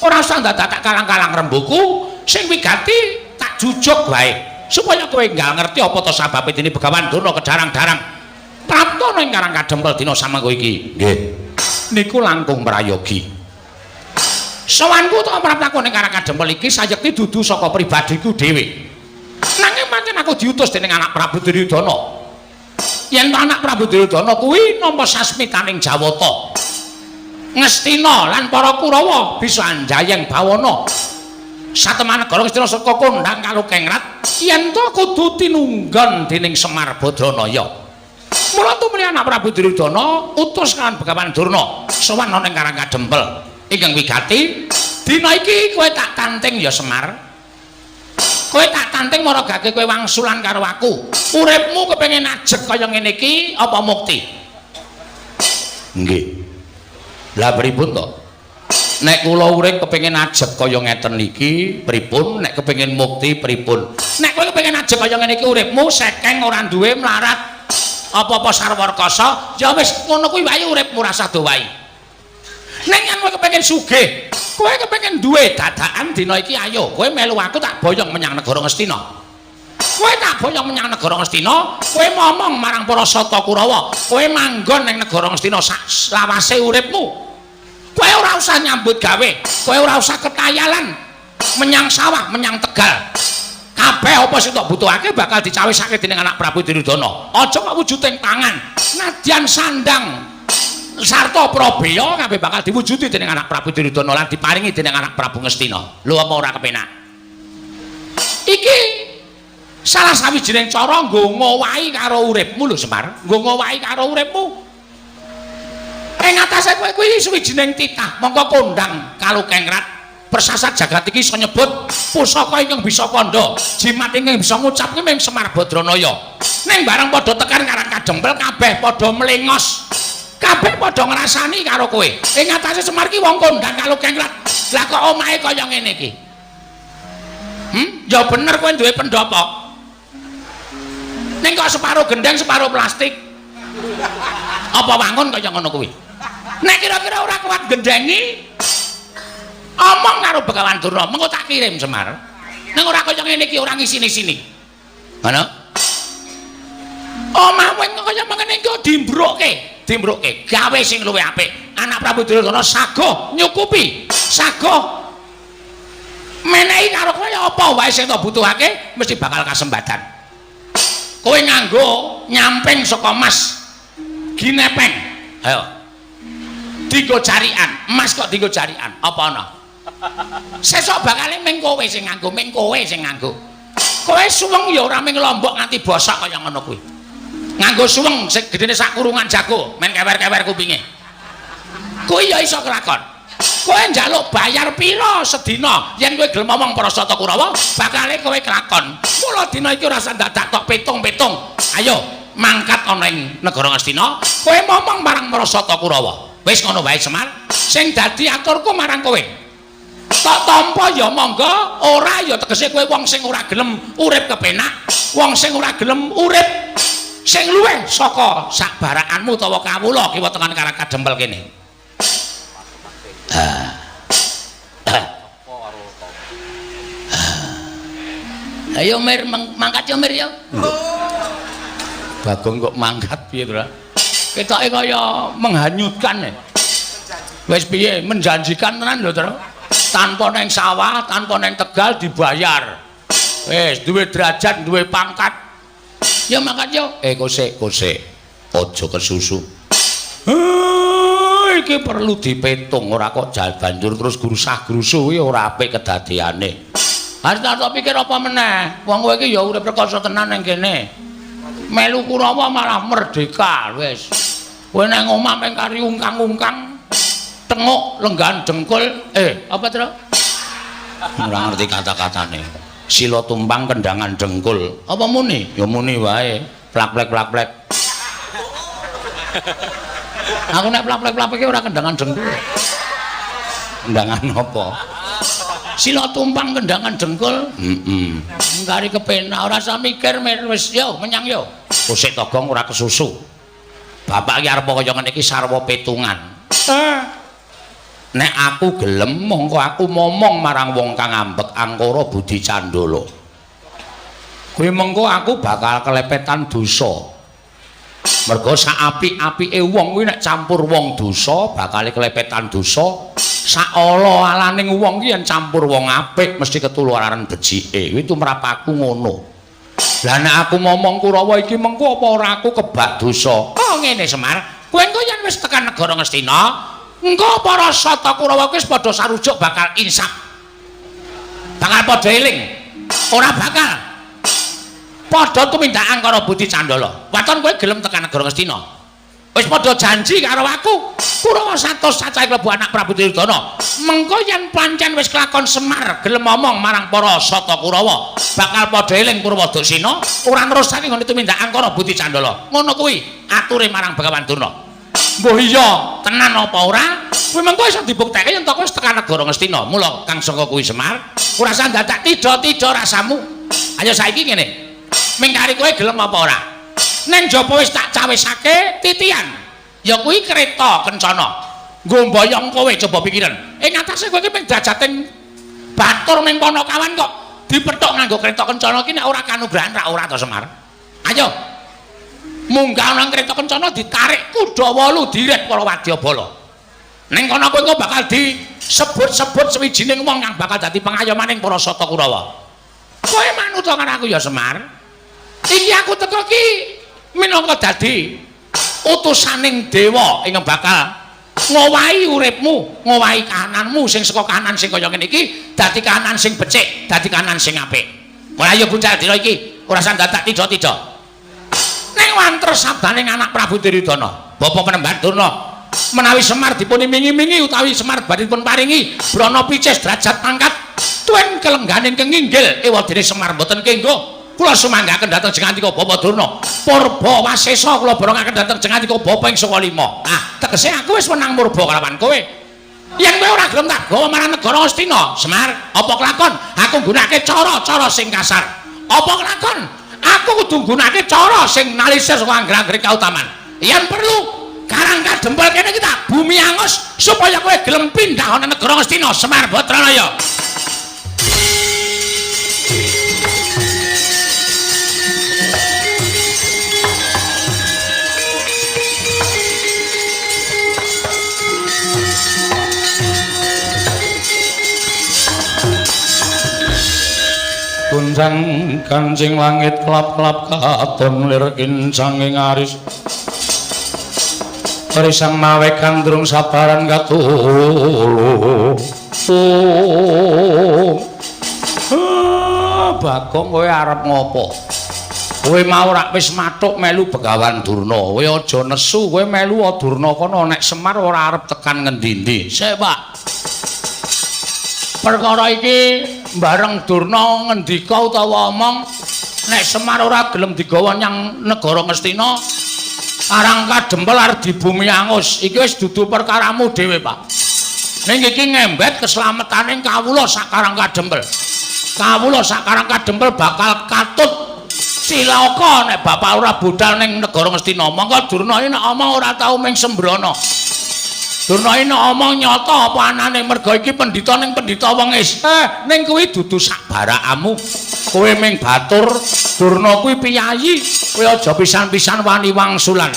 Ora usah dadak tak kalang-kalang rembuku, sing wigati tak jujuk wae. Supaya kowe enggal ngerti apa to sababe dene Begawan Durna kedarang-darang. Prapta ning Karang Kadempel dina samangko iki. Nggih. Niku langkung prayogi. Sowanku to praptaku ning Karang Kadempel iki sayekti dudu saka pribadiku dhewe. Nanging pancen aku diutus dening anak Prabu Duryudana. Yen to anak Prabu Duryudana kuwi nampa sasmitaning Jawata. Ngastina lan para Kurawa bisa anjayeng bawana. Satemah negara Ngastina saka kondhang kalukengrat yen to kudu tinunggon dening Semar Badranaya. Mula tumrih anak Prabu Duryudana utus kan Begawan Durna sowan ana ning Karang Kadempel. Ingkang wigati dina iki kowe tak tanting ya Semar. Kowe tak tanting maragake kowe wangsulan karo aku. Uripmu kepengin ajeg kaya ngene iki apa mukti? Nggih. Lah pripun to? Nek kula urip kepengin ajeg kaya ngeten iki pripun? Nek kepengin mukti pripun? Nek kowe kepengin ajeg kaya ngene iki uripmu sekeng ora duwe mlarat apa-apa sarwa rekasa, ya wis ngono kuwi wae uripmu rasah dowahi. Nek yen kowe kepengin sugih, kowe kepengin duwe dadakan dina iki ayo kowe melu aku tak boyong menyang negara Ngastina. Kowe tak boyong menyang negara Ngastina, kowe momong marang para Sata Kurawa, kowe manggon ning negara Ngastina sak lawase uripmu. Kowe ora usah nyambut gawe, kowe ora usah ketayalan menyang sawah, menyang Tegal. Kabeh apa sing tok butuhake bakal dicawisake dening anak Prabu Duryudana. Aja kok wujuding pangan, nadyan sandang sarta prabeya kabeh bakal diwujudi dening anak Prabu Duryudana lan diparingi dening anak Prabu Ngastina. Lho apa ora kepenak? Iki salah sawijining cara nggo ngowahi karo uripmu lho Semar, nggo ngowahi karo uripmu. Ing atase kowe kuwi sawijining titah, mongko kondang kalukengrat persasat jagat iki iso nyebut pusaka ingkang bisa kandha, jimat ingkang bisa ngucap kuwi mung Semar Badranaya. Ning bareng padha tekan Karang Kadempel kabeh padha mlengos. Kabeh padha ngrasani karo kowe. Ing atase Semar ki wong kondang kalukengrat. Lah kok omahe kaya ngene iki? Ya bener kowe duwe pendopo. Ning kok separo gendeng, separo plastik. Apa wangun kaya ngono kuwi? Nek kira-kira ora kuat gendengi, omong karo Begawan Durna, mengko tak kirim Semar. Ning ora kaya ngene iki, ora ngisini-sini. Ngono? Omahmu kaya mengene iki dimbrukke, dimbrukke, gawe sing luwih apik. Anak Prabu Duryudana saguh nyukupi, saguh menehi karo kowe apa wae sing tok butuhake mesti bakal kasembadan. Kowe nganggo nyamping saka mas ginepeng. Ayo. Dinggo jarikan, emas kok dinggo jarikan, apa ana? Sesuk bakale ming kowe sing nganggo, ming kowe sing nganggo. Kowe suweng ya ora ming lombok nganti bosok kaya ngono kuwi. Nganggo suweng sing gedene sak kurungan jago, men kewer-kewer kupinge. Kuwi ya iso kelakon. Kowe njaluk bayar pira sedina yen kowe gelem omong para Sata Kurawa, bakale kowe kelakon. Mula dina iki ora usah dadak tok pitung-pitung. Ayo mangkat ana ing negara Ngastina, kowe momong marang para Sata Kurawa. Wis ngono wae Semar, sing dadi aturku marang kowe. Tok tampa ya monggo, ora ya tegese kowe wong sing ora gelem urip kepenak, wong sing ora gelem urip sing luwih saka sak barakanmu utawa kawula kiwa tengen Karang Kadempel kene. Ayo Mir, mangkat yo Mir yo. Bagong kok mangkat piye to? Ketoke kaya menghanyutkan. Wis piye menjanjikan tenan lho, Tru. Tanpa neng sawah, tanpa neng Tegal dibayar. Wis duwe derajat, duwe pangkat. Ya mangkat yo. Kosek, kosek. Aja kesusu. Iki perlu dipetung, ora kok banjur terus grusah-grusu kuwi ora apik kedadeane. Harus tak pikir apa meneh? Wong kowe iki ya urip rekoso tenan ning kene. Melu Kurawa malah merdeka wis. Kowe nang omah meng kari ungkang-ungkang, tenguk lenggan dengkul, apa Tru? Ora ngerti kata-katane. Sila tumpang kendangan dengkul. Apa muni? Ya muni wae. Plak-plek plak-plek. Aku nek plak-plek plak-plek ora kendangan dengkul. Kendangan apa? Sila tumpang kendangan dengkul. Heeh. Ngkari kepenak ora usah mikir mir wis yo menyang yo. Kusik Togong ora kesusu. Bapak iki arep kaya ngene iki sarwa petungan. Nek aku gelem mongko aku momong marang wong kang ambek angkara budi candala. Kuwi mengko aku bakal kelepetan dosa. Mergo sak apik-apike wong kuwi nek campur wong dosa bakal kelepetan dosa. Sak ala-alaning wong ki yen campur wong apik mesti ketularan becike. Kuwi tumrap aku ngono. Lah nek aku momong Kurawa iki mengko apa ora aku kebak dosa? Oh ngene Semar, kowe engko yen wis tekan negara Ngastina, engko para Sata Kurawa kuwi wis padha sarujuk bakal insaf. Bakal padha eling. Ora bakal padha tumindak angkara budi candala. Waton kowe gelem tekan negara Ngastina. Wis padha janji karo aku. Kurawa 100 cacahe klebu anak Prabu Duryudana. Mengko yen pancen wis kelakon Semar gelem omong marang para Sata Kurawa, bakal padha eling Purwadaksina, ora nerusake nggone tumindak angkara budi candala. Ngono kuwi ature marang Begawan Durna. Mbuh iya tenan apa ora? Kuwi mengko iso dibuktekke yen to kowe wis tekan negara Ngastina. Mula kang saka kuwi Semar, ora usah dadak tidha-tidha rasamu. Ayo saiki ngene. Mingkari kowe gelem apa ora? Neng jaba wis tak cawisake titian. Ya kuwi kereta kencana. Nggo mboyong kowe coba pikiran. Ing atase kowe iki mung jajating batur ning Panakawan kok Dipethuk nganggo kereta kencana iki nek ora kanugrahan ra ora to Semar. Ayo. Munggah nang kereta kencana ditarik kuda 8 diret para wadyabala. Ning kono kowe engko bakal disebut-sebut sewijining wong kang bakal dadi pengayomaning para Sata Kurawa. Kowe manut karo aku ya Semar. Iki aku teko ki minangka dadi utusaning dewa ingkang bakal ngowahi uripmu, ngowahi kahananmu sing saka kahanan sing kaya ngene iki dadi kahanan sing becik, dadi kahanan sing apik. Ora ayo budal dina iki, ora usah dadak tida-tida. Ning wanter sabdaning anak Prabu Duryudana, Bapak Penemban Durna, menawi Semar dipun imingi-imingi utawi Semar badhe dipun paringi brana picis derajat pangkat tuen kelengganing kenginggil ewadene Semar mboten kenggo. Kula sumanggaken dhateng jengantika Bapak Durna. Purba wasesa kula borongaken dhateng jengantika Bapak ing saka lima. Ah, tegese aku wis wenang murba kalawan kowe. Yen kowe ora gelem tak gawa marang negara Astina, Semar, apa kelakon aku nggunakake cara-cara sing kasar? Apa kelakon aku kudu nggunakake cara sing nalisir saka angger-anggere kautaman? Yen perlu Karang Kadempel kene iki tak bumi angus supaya kowe gelem pindah ana negara Astina, Semar Badranaya. Kuncang kancing langit klap-klap katon lir kincanging aris risang mawe gandrung sabaran katulu. Bagong kowe arep ngopo? Kowe mau rak wis mathuk melu Begawan Durna. Kowe aja nesu, kowe melu Durna kono nek Semar ora arep tekan ngendi-endi. Sik, Pak. Perkara iki bareng Durna ngendika utawa omong nek Semar ora gelem digawa nyang negara Ngastina, Karang Kadempel arep dibumi angus. Iki wis dudu perkaramu dhewe, Pak. Ning iki ngembet keslametane kawula sak Karang Kadempel. Kawula sak Karang Kadempel bakal katut cilaka nek bapak ora budal ning negara Ngastina. Mongko Durna iki nek omong ora tau ming sembrono. Durna iki nek omong nyata apa anane, merga iki pendhita ning pendhita wong is. Ning kuwi dudu sak barakamu. Kowe ming batur, Durna kuwi piyayi. Kowe aja pisan-pisan wani wangsulan.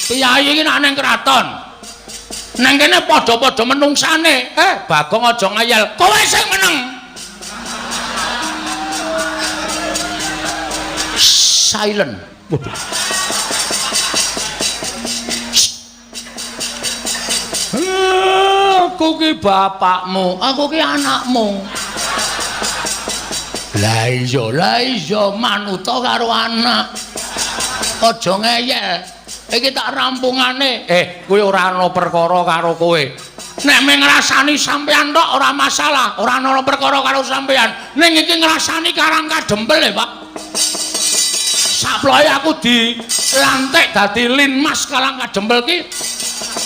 Piyayi iki nek ning kraton. Neng kene padha-padha menungsane. Bagong aja ngayal. Kowe sing meneng. Silent. Waduh. Aku ki bapakmu, aku ki anakmu. Lah iya manuta karo anak. Aja ngeyel. Iki tak rampungane. Kowe ora ana perkara karo kowe. Nek mung ngrasani sampean tok ora masalah, ora ana perkara karo sampean. Ning iki ngrasani Karang Kadempel e, Pak. Saploe aku dilantik dadi Linmas Karang Kadempel ki.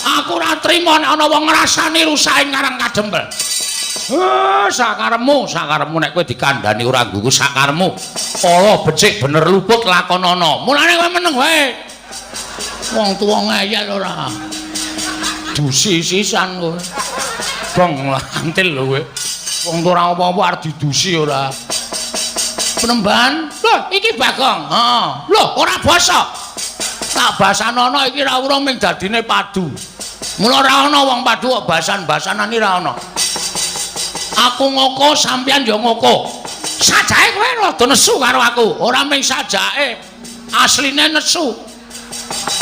Aku ora trima nek ana wong ngrasani rusake Karang Kadempel. Sakaremu, sakaremu nek kowe dikandhani ora nggugu sakaremu. Ala becik bener luput lakonana. Mulane kowe meneng wae. Wong tuwa ngeyel ora. Dusi sisan kowe. Bong lantil lho kowe. Wong tuwa ora apa-apa arep didusi ora. Penemban, lho iki Bagong. Heeh. Lho ora basa. Tak basanono iki ra urung ming dadine padu. Mula ora ana wong padu kok basan-basanan iki ra ana. Aku ngoko sampeyan ya ngoko. Sajake kowe rada nesu karo aku. Ora ming sajake. Asline nesu.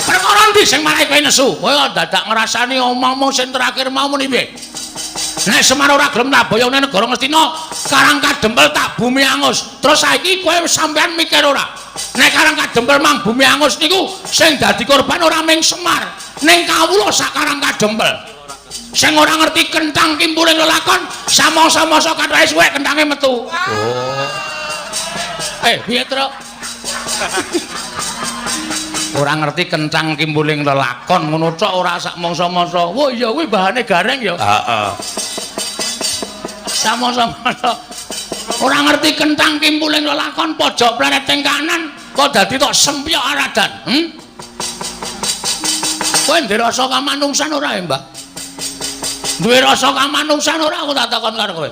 Perkara ndi sing marai kowe nesu? Kowe kok dadak ngrasani omongmu sing terakhir mau muni piye? Nek Semar ora gelem tak boyone negara Ngastina, Karang Kadempel tak bumi angus. Terus saiki kowe sampean mikir ora? Nek Karang Kadempel mang bumi angus niku sing dadi korban ora ming Semar, ning kawula sak Karang Kadempel. Sing ora ngerti kentang kimpuling lelakon, samangsa-mangsa kathoke suwek kentange metu. Oh. Piye, Truk? Ora ngerti kentang kimpuling lelakon ngono tok ora sak mangsa-mangsa. Wah iya kuwi bahane gareng ya. Heeh. Samangsa-mangsa ora ngerti kentang kimpuling lelakon pojok planet ing kanan kok dadi tok sempyok aradan. Kowe ndek rasa kamanungsan ora ya, Mbak? Duwe rasa kamanungsan ora aku tak takon karo kowe.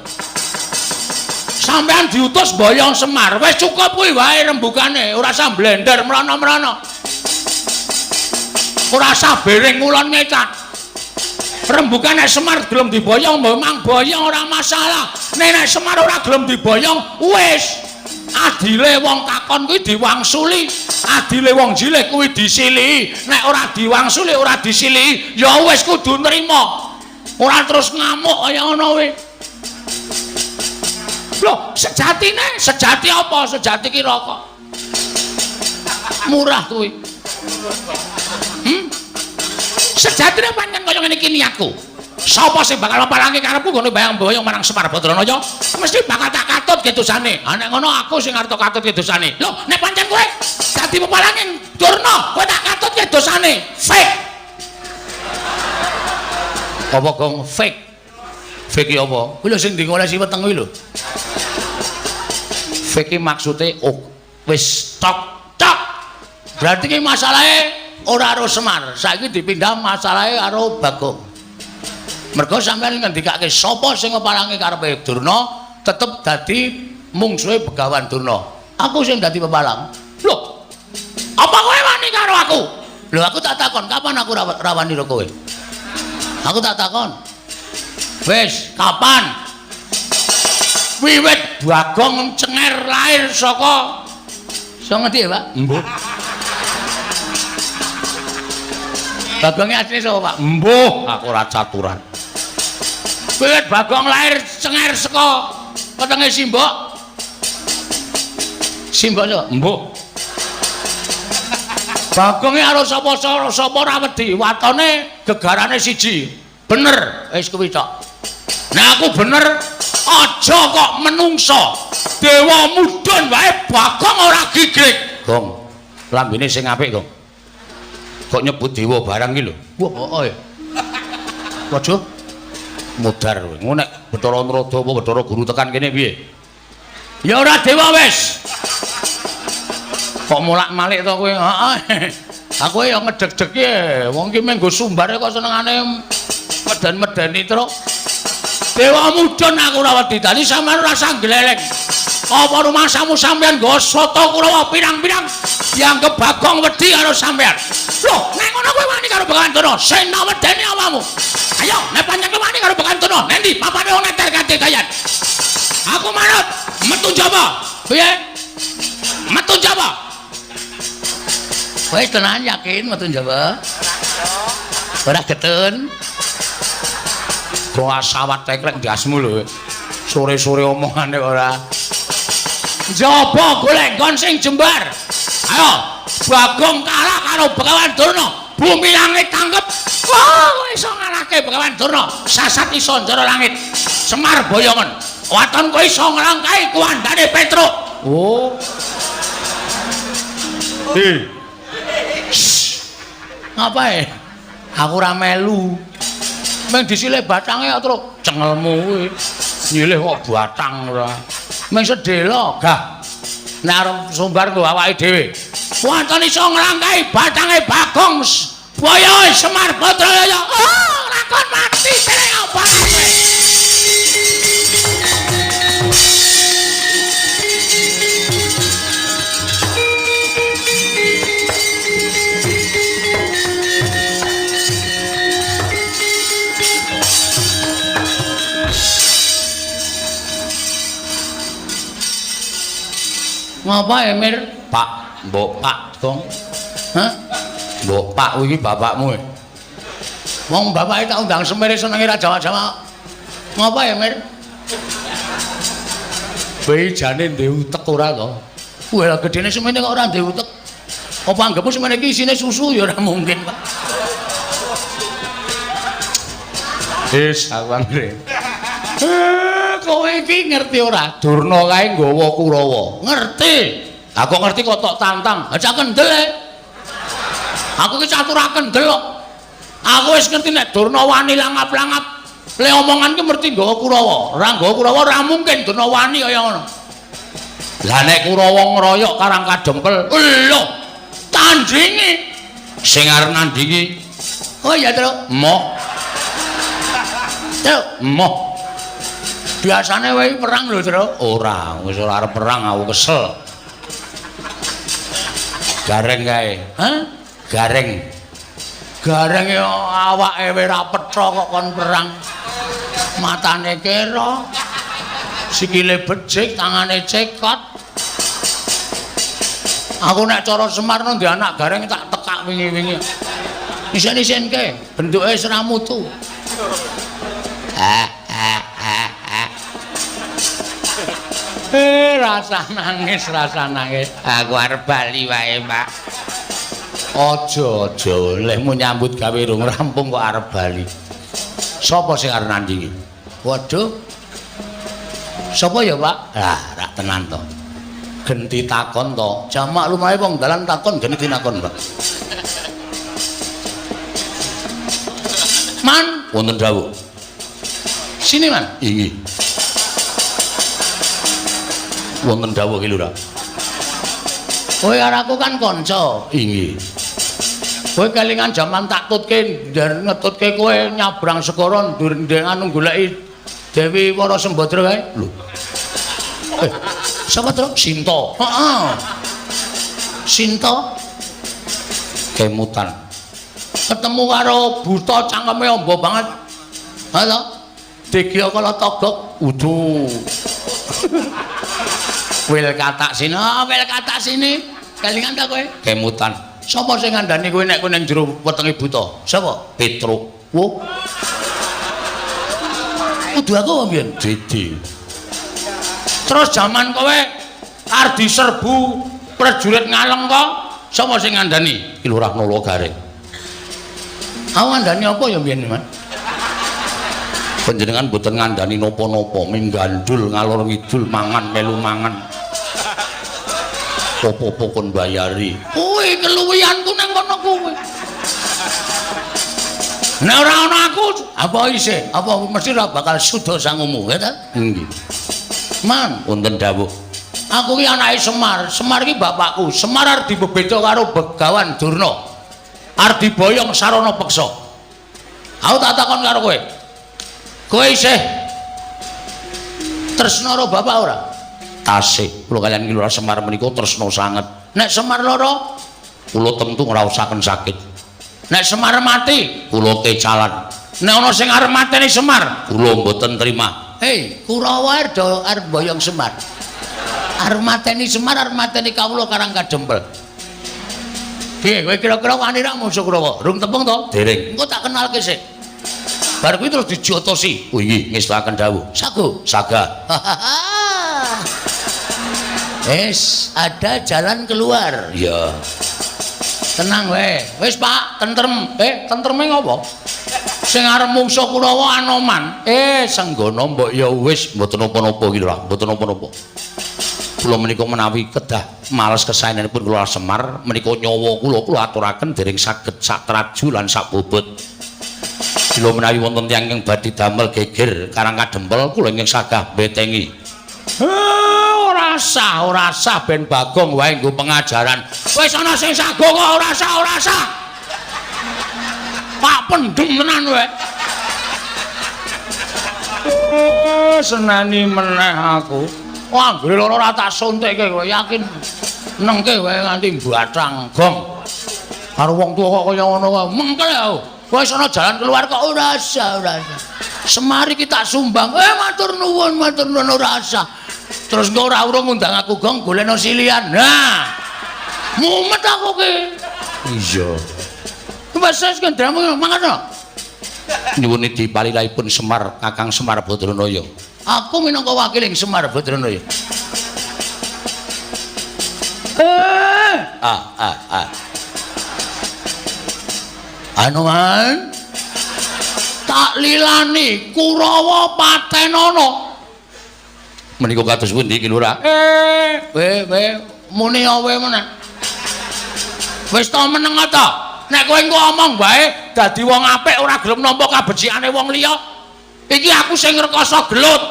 Sampeyan diutus boyong Semar. Wis cukup kuwi wae rembugane, ora usah blender mrono-mrono. Ora usah bering ngulon ngecat. Rembugane Semar gelem diboyong, memang boyong ora masalah. Nek Semar ora gelem diboyong, wis. Adile wong takon kuwi diwangsuli, adile wong jilih kuwi disilihi. Nek ora diwangsuli, ora disilihi, ya wis kudu nrima. Ora terus ngamuk kaya ngono kuwi. Loh, sejatine, sejati apa? Sejati ki rokok. Murah kuwi. Sejatine pancen kaya ngene iki niatku. Sapa sing bakal palangi karepku nggone bayang-boyong marang Semar Badranaya, mesti bakal tak katut kedosane. Ha nek ngono aku sing arep katut kedosane. Lho, nek pancen kowe dadi pepalange Durna, kowe tak katut kedosane. Fake. Apa gong fake? Fake ki apa? Kuwi lho sing dingolesi weteng kuwi lho. Fake ki maksude oh, wis tok tok. Berarti ki masalahe ora karo Semar, saiki dipindah masalahe karo Bagong. Mergo sampeyan ngendikake sapa sing ngepalangi karepe Durna tetep dadi mungsuhe Begawan Durna. Aku sing dadi pepalang. Lho, apa kowe wani karo aku? Lho aku tak takon, kapan aku rawani karo kowe? Aku tak takon. Wis, kapan? Wiwit Bagong cenger lahir saka iso ngendi ya, Pak? Mbuh. Bagonge asline sapa, Pak? Mbuh, aku ora caturan. Wiwit Bagong lahir cenger saka wetenge Simbok. Simbok sapa? Mbuh. Bagonge karo sapa ora wedi, watone gegarane siji. Bener, wis kuwi tok. Nek aku bener, aja kok menungso. Dewa mudhun wae Bagong ora gigrik. Gong, lambene sing apik, Gong. Kok nyebut dewa barang iki lho. Wah, heeh ya. Waduh. Mudhar kowe. Ngono nek Bathara Narada apa Bathara Guru tekan kene piye? Ya ora dewa wis. Kok molak-malik to kowe? Heeh. Aku ya ngedeg-deg e. Wong iki mung nggo sumbare kok senengane meden-medeni truk. Dewa mudhun aku ora wedi. Dadi sampeyan ora usah gleleng. Apa rumangsamu sampeyan nggo sata Kurawa pirang-pirang dianggep Bagong wedi karo sampeyan. Lho, nek ngono kowe wani karo Begawan Durna, sing tak wedeni awakmu. Ayo, nek pancen kowe wani karo Begawan Durna, nendi papane wong neter kadegayan. Aku manut, metu njaba. Piye? Metu njaba. Wis tenan yakin metu njaba? Ora getun. Kok asawat teklek ndasmu lho. Sore-sore omongane ora. Njaba golek nggon sing jembar. Ayo, Bagong kalah karo Begawan Durna. Bumi langit tangkep. Wah, kowe iso ngalahke Begawan Durna. Sasat iso njara langit. Semar boyongen. Waton kowe iso nglangkahi kuwandane Petruk. Oh. Hi. Ngapae? Aku ora melu. Meng disilih batange kok truk cengelmu kuwi. Nyilih kok batang ora. Meng sedhela gah. Nek arep sumbar nggo awake dhewe. Waton iso nglangkahi batange Bagong boyoe Semar Badraya. Oh, lakon mati dewe apa kowe. Ngapa ya, Mir? Pak, mbok Pak, Gong. Hah? Mbok Pak kuwi bapakmu. Wong bapake tak undang semere senenge ra jawab-jawab. Ngapa ya, Mir? Bae jane ndek utek ora to? Wah, gedene semene kok ora ndek utek. Apa anggepmu semene iki isine susu ya ora mungkin, Pak. Wis, aku anggere. Kowe iki ngerti ora? Durna kae nggawa Kurawa. Ngerti. Aku ngerti kok tok tantang. Aja kendel e. Aku ki catur kendel kok. Aku wis ngerti nek Durna wani langap-langap. Le omongan ki mesti nggawa Kurawa. Ora nggawa Kurawa ora mungkin Durna wani kaya ngono. Lah nek Kurawa ngroyok Karang Kadempel, lho, tandingi. Sing arep nandingi. Oh iya, Truk. Emoh. Truk, emoh. Biasane wae perang lho, Tru. Ora, wis ora arep perang aku kesel. Gareng kae. Hah? Gareng. Gareng ya awake wis ora petha kok kon perang. Matane kera. Sikile becik, tangane cekot. Aku nek cara Semar nang anak Gareng tak tekak wingi-wingi. Isen-isenke, bentuke wis ora mutu. Rasa nangis, rasa nangis. Aku arep bali wae, Pak. Aja, aja, lehmu nyambut gawe rung rampung kok arep bali. Sapa sing arep nandingi? Waduh. Sapa ya, Pak? Lah, rak tenan to. Genti takon to. Jamak lumahe wong dalan takon genti tinakon, Pak. Man, wonten dawuh. Sini, Man. Inggih. Wonten dawuh ki Lurah. Kowe karo aku kan kanca. Inggih. Kowe kelingan jaman tak tutke ngetutke kowe nyabrang segara ndek anu goleki Dewi Wara Sembadra kae. Lho. Sapa to? Sinta. Heeh. Sinta kemutan. Ketemu karo buta cangkeme amba banget. Ha to? Degya kala togok. Udu. Wil katak sini, oh, wil katak sini. Kelingan ta kowe? Kemutan. Sapa sing ngandani kowe nek kowe ning jero wetenge buta? Sapa? Petruk. Wo. Kudu aku apa mbiyen? Didi. Terus jaman kowe arep diserbu prajurit Ngaleng kok, sapa sing ngandani? Ki Lurah Nala Gareng. Aku ngandani apa ya mbiyen, Man? Panjenengan mboten ngandani napa-napa, ming gandul ngalor ngidul mangan melu mangan. Apa-apa kon bayari. Kuwi keluwihanku nang kono kuwi. Nek ora ana aku, apa isih? Apa mesti ora bakal suda sangumu, ya ta? Nggih. Man, wonten dawuh. Aku ki anake Semar. Semar ki bapakku. Semar arep dibebeda karo Begawan Durna. Arep diboyong sarana peksa. Aku tak takon karo kowe. Kowe isih tresna karo bapak ora? Tasih. Kula kaliyan Ki Lurah Semar menika tresna sanget. Nek Semar lara, kula tentu ngraosaken sakit. Nek Semar mati, kula kecalan. Nek ana sing arep mateni Semar, kula mboten trima. Hei, Kurawa arep boyong Semar. Arep mateni Semar, arep mateni kawula Karang Kadempel. Piye kowe kira-kira wani ra musuh Kurawa? Rung tepung to? Dereng. Engko tak kenalke sik. Bar kuwi terus dijotosi. Oh inggih, ngestakaken dawuh. Sago, saga. Wis, ada jalan keluar. Iya. Tenang wae. Wis, Pak, tentrem. Tentreme ngopo? Sing arep mungsuh Kurawa Anoman. Senggono mbok ya wis mboten napa-napa iki lho, mboten napa-napa. Kula menika menawi kedah males kesaenanipun kula Semar menika nyawa kula kula aturaken dereng saged sak traju lan sak bobot. Kula menawi wonten tiyang ingkang badhe damel geger Karang Kadempel kula ingkang sagah mbetengi. Ora sah, ora sah ben Bagong wae nggo pengajaran. Wis ana sing sago kok ora sah, ora sah. Pak pendem tenan kowe. Seneni meneh aku. Wah, anggere lara ora tak suntikke kowe yakin. Nengke wae nganti mbathang gong. Karo wong tuwa kok kaya ngono wae. Mengkel aku. Wis ana jalan keluar kok ora sah, ora sah. Semar iki tak sumbang. Matur nuwun, matur nuwun ora sah. Terus engko ora urung ngundang aku gong golekno silian. Nah. Mumet aku ki. Iya. Wis wis kendramu mangan to. Nyuwun dipalilahipun Semar Kakang Semar Badranaya. Aku minangka wakiling Semar Badranaya. Anoman tak lilani Kurawa patenono. Menika kados pundi Ki Lurah? We muni awe meneh. Wis to meneng ta? Nek kowe engko omong wae dadi wong apik ora gelem nampa kabecikane wong liya. Iki aku sing ngrekoso gelut.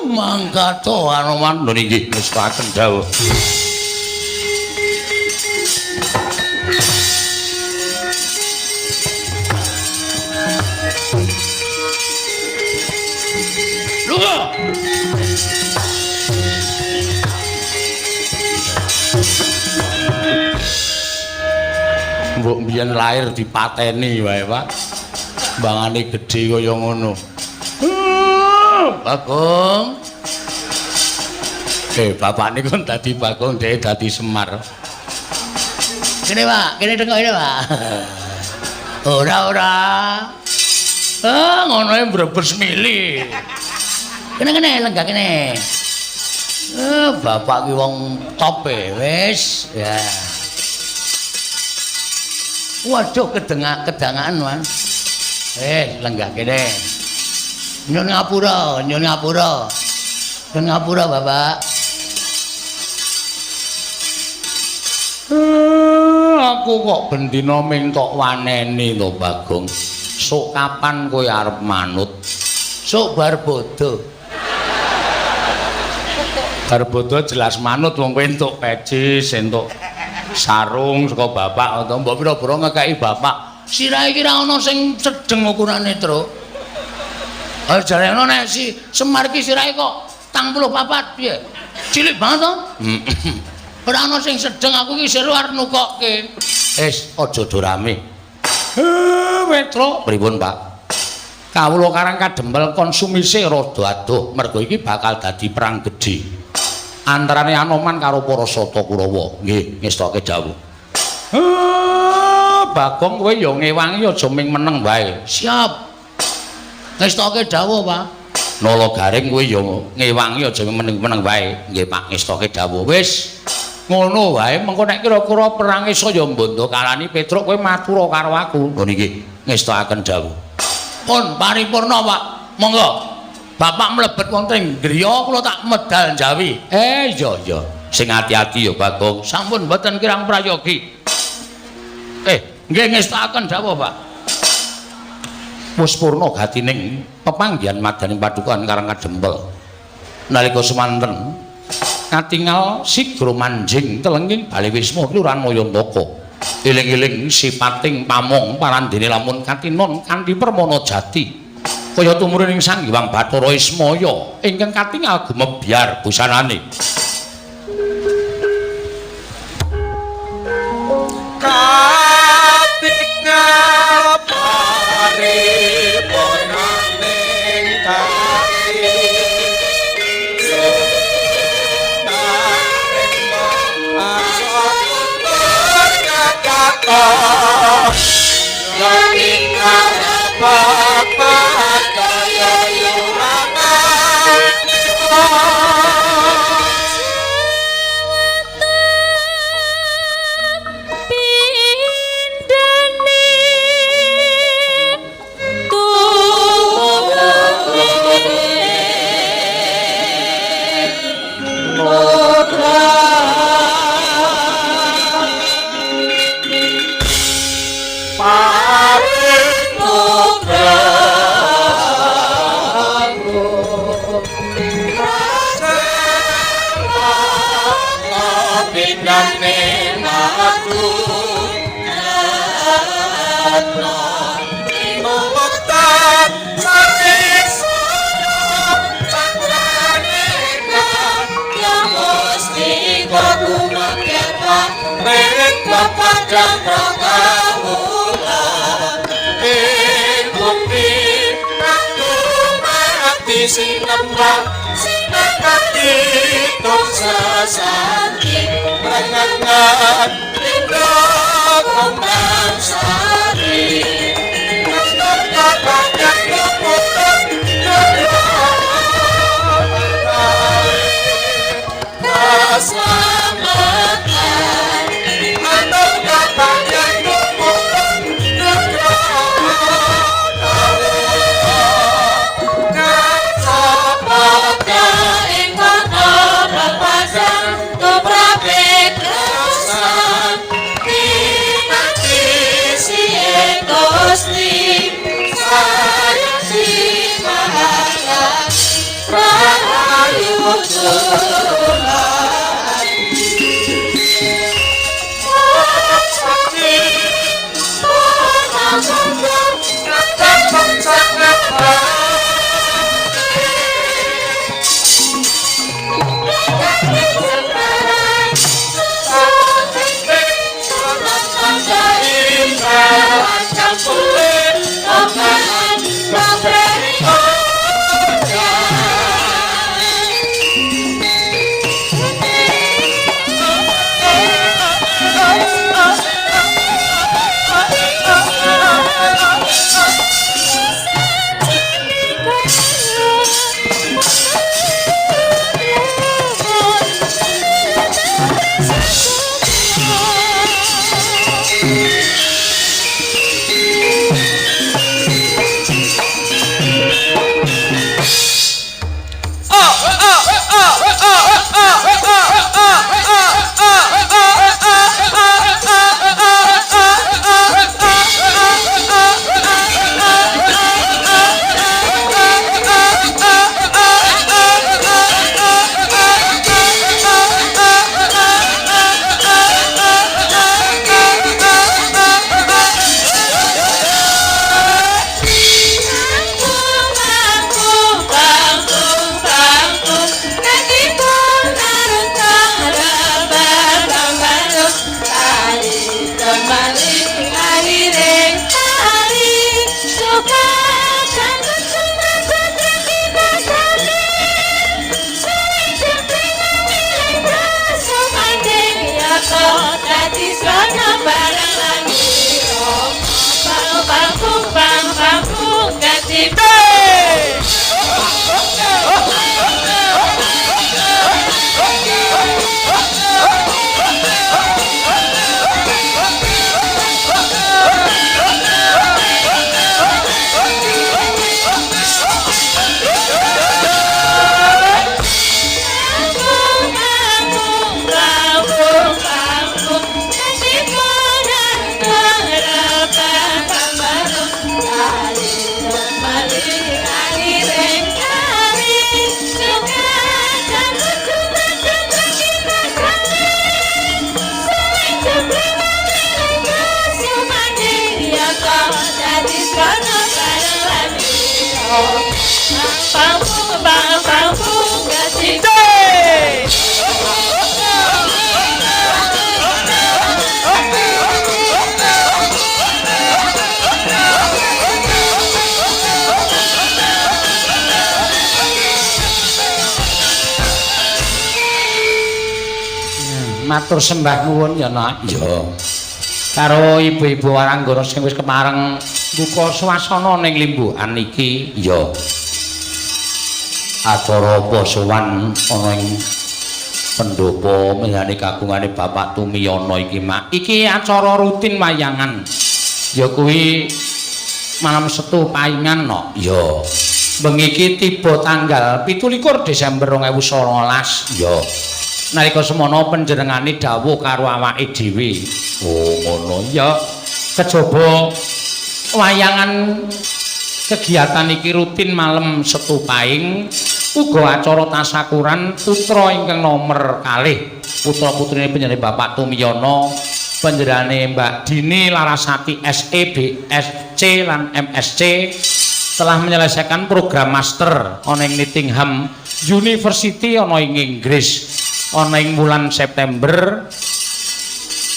Mangga to Anoman. Lho inggih ngestakaken dawuh. Mbok mbiyen lahir dipateni wae, Pak. Bangane gedhe kaya ngono. Bagong. Bapakne kon dadi Bagong, dhek dadi Semar. Kene, Pak, kene tengok ini, Pak. Ora, ora. Ah, ngono e brebes mili. Kene kene lenggah kene. Bapak ki wong top e, wis. Ya. Waduh, kedangaan, Mas. Lenggah kene. Nyun ngapura, nyun ngapura. Nyun ngapura, Bapak. Aku kok bendina ming tok waneni to, Bagong. Sok kapan kowe arep manut? Sok bar bodho. Bar bodho jelas manut wong kowe entuk pecis, entuk sarung saka bapak atau mbok pira-pira ngekeki bapak. Sirahe iki ra ono sing sedeng ukurane, Truk. Ha jare ono nek si Semar iki sirahe kok 44 piye? Cilik banget to? Ora ono sing sedeng, aku iki seru arep nukokke. Wis, aja do rame. Petro, pripun, Pak? Kawula Karang Kadempel konsumise rada adoh, mergo iki bakal dadi perang gedhe antarane Anoman karo para Sata Kurawa. Nggih, ngestoke dawuh. Bagong kowe ya ngewangi aja ming meneng wae. Siap. Ngestoke dawuh, Pak. Nala Garing kowe ya ngewangi aja meneng-meneng wae. Nggih, Pak, ngestoke dawuh. Wis. Ngono wae, mengko nek kira-kira perange saya mbondo kalani Petruk kowe matura karo aku. Lho niki ngestokaken dawuh. Pun paripurna, Pak. Monggo. Bapak mlebet wonten ing griya kula tak medal njawi. Iya iya. Sing ati-ati ya, Bagong. Sampun mboten kirang prayogi. Nggih ngestokaken dawuh, Pak. Wis purna gatining pepanggihan madaning padukuhan Karang Kadempel. Nalika semanten katingal sigra manjing telenging Bale Wisma Kelurahan Mayantaka. Eling-eling sipating pamong parandene lamun katinon kanthi permana jati. Kaya tumurun ing Sang Hyang Bathara Ismaya ingkang katingal gumebyar busanane. Katingal paripurnaning kali. Matur sembah nuwun ya, Nak. Iya. Karo ibu-ibu waranggana sing wis kepareng buka swasana ning limbukan iki. Iya. Acara apa sowan ana ing pendopo menyane kagungane Bapak Tumiyana iki, Mak? Iki acara rutin wayangan. Ya kuwi malam Setu Paingan, no. Iya. Bengi iki tiba tanggal 27 Desember 2019. Iya. Nalika semono panjenengane dawuh karo awake dhewe. Oh, ngono. Ya, kejaba wayangan kegiatan iki rutin malam Setu Paing, uga acara tasakuran putra ingkang nomer kalih, putra-putrine panjenengane Bapak Tumiyana, panjenengane Mbak Dini Larasati SE BSc lan MSc telah menyelesaikan program master ana ing Nottingham University ana ing Inggris ana ing wulan September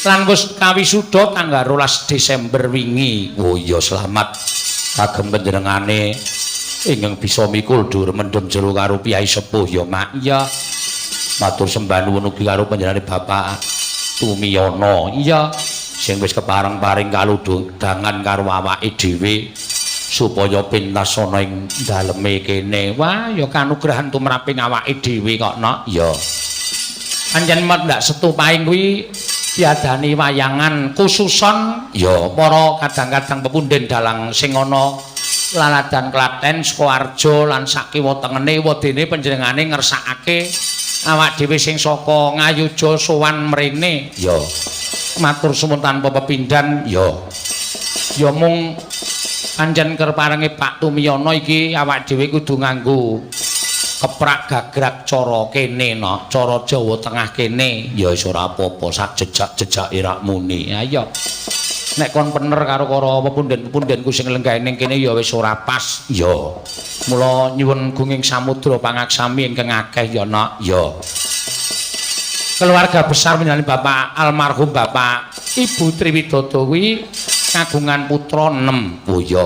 lan wis kawisuda tanggal 12 Desember wingi. Oh iya, selamat kagem panjenengane ingkang bisa mikul dhuwur mendem jero karo piyai sepuh ya, Mak. Iya. Matur sembah nuwun ugi karo panjenengane Bapak Tumiyana. Iya. Sing wis kepareng-paring kaludhangan karo awake dhewe supaya pentas ana ing daleme kene. Wah, ya kanugrahan tumraping awake dhewe kok, Nok. Iya. Pancen mendak Setu Paing kuwi diadani wayangan khususon ya para kadang-kadang pepunden dalang sing ana Laladan Klaten, Sukoharjo lan sakiwa tengene wedene panjenengane ngersakake awak dhewe sing saka Ngayuja sowan mrene. Ya. Matur suwun tanpa pepindhan. Ya. Ya mung pancen kerparenge Pak Tumiyana iki awak dhewe kudu nganggo keprak gagrak cara kene, no, cara Jawa Tengah kene. Ya wis ora apa-apa, sak jejak-jejake rak muni. Ha iya. Nek kon pener karo para pepunden-pepundenku sing lenggahe ning kene ya wis ora pas. Ya. Mula nyuwun gunging samudra pangaksami ingkang akeh ya, Nok. Ya. Keluarga besar panjenengan Bapak almarhum Bapak Ibu Triwidodo kuwi kagungan putra 6. Oh iya.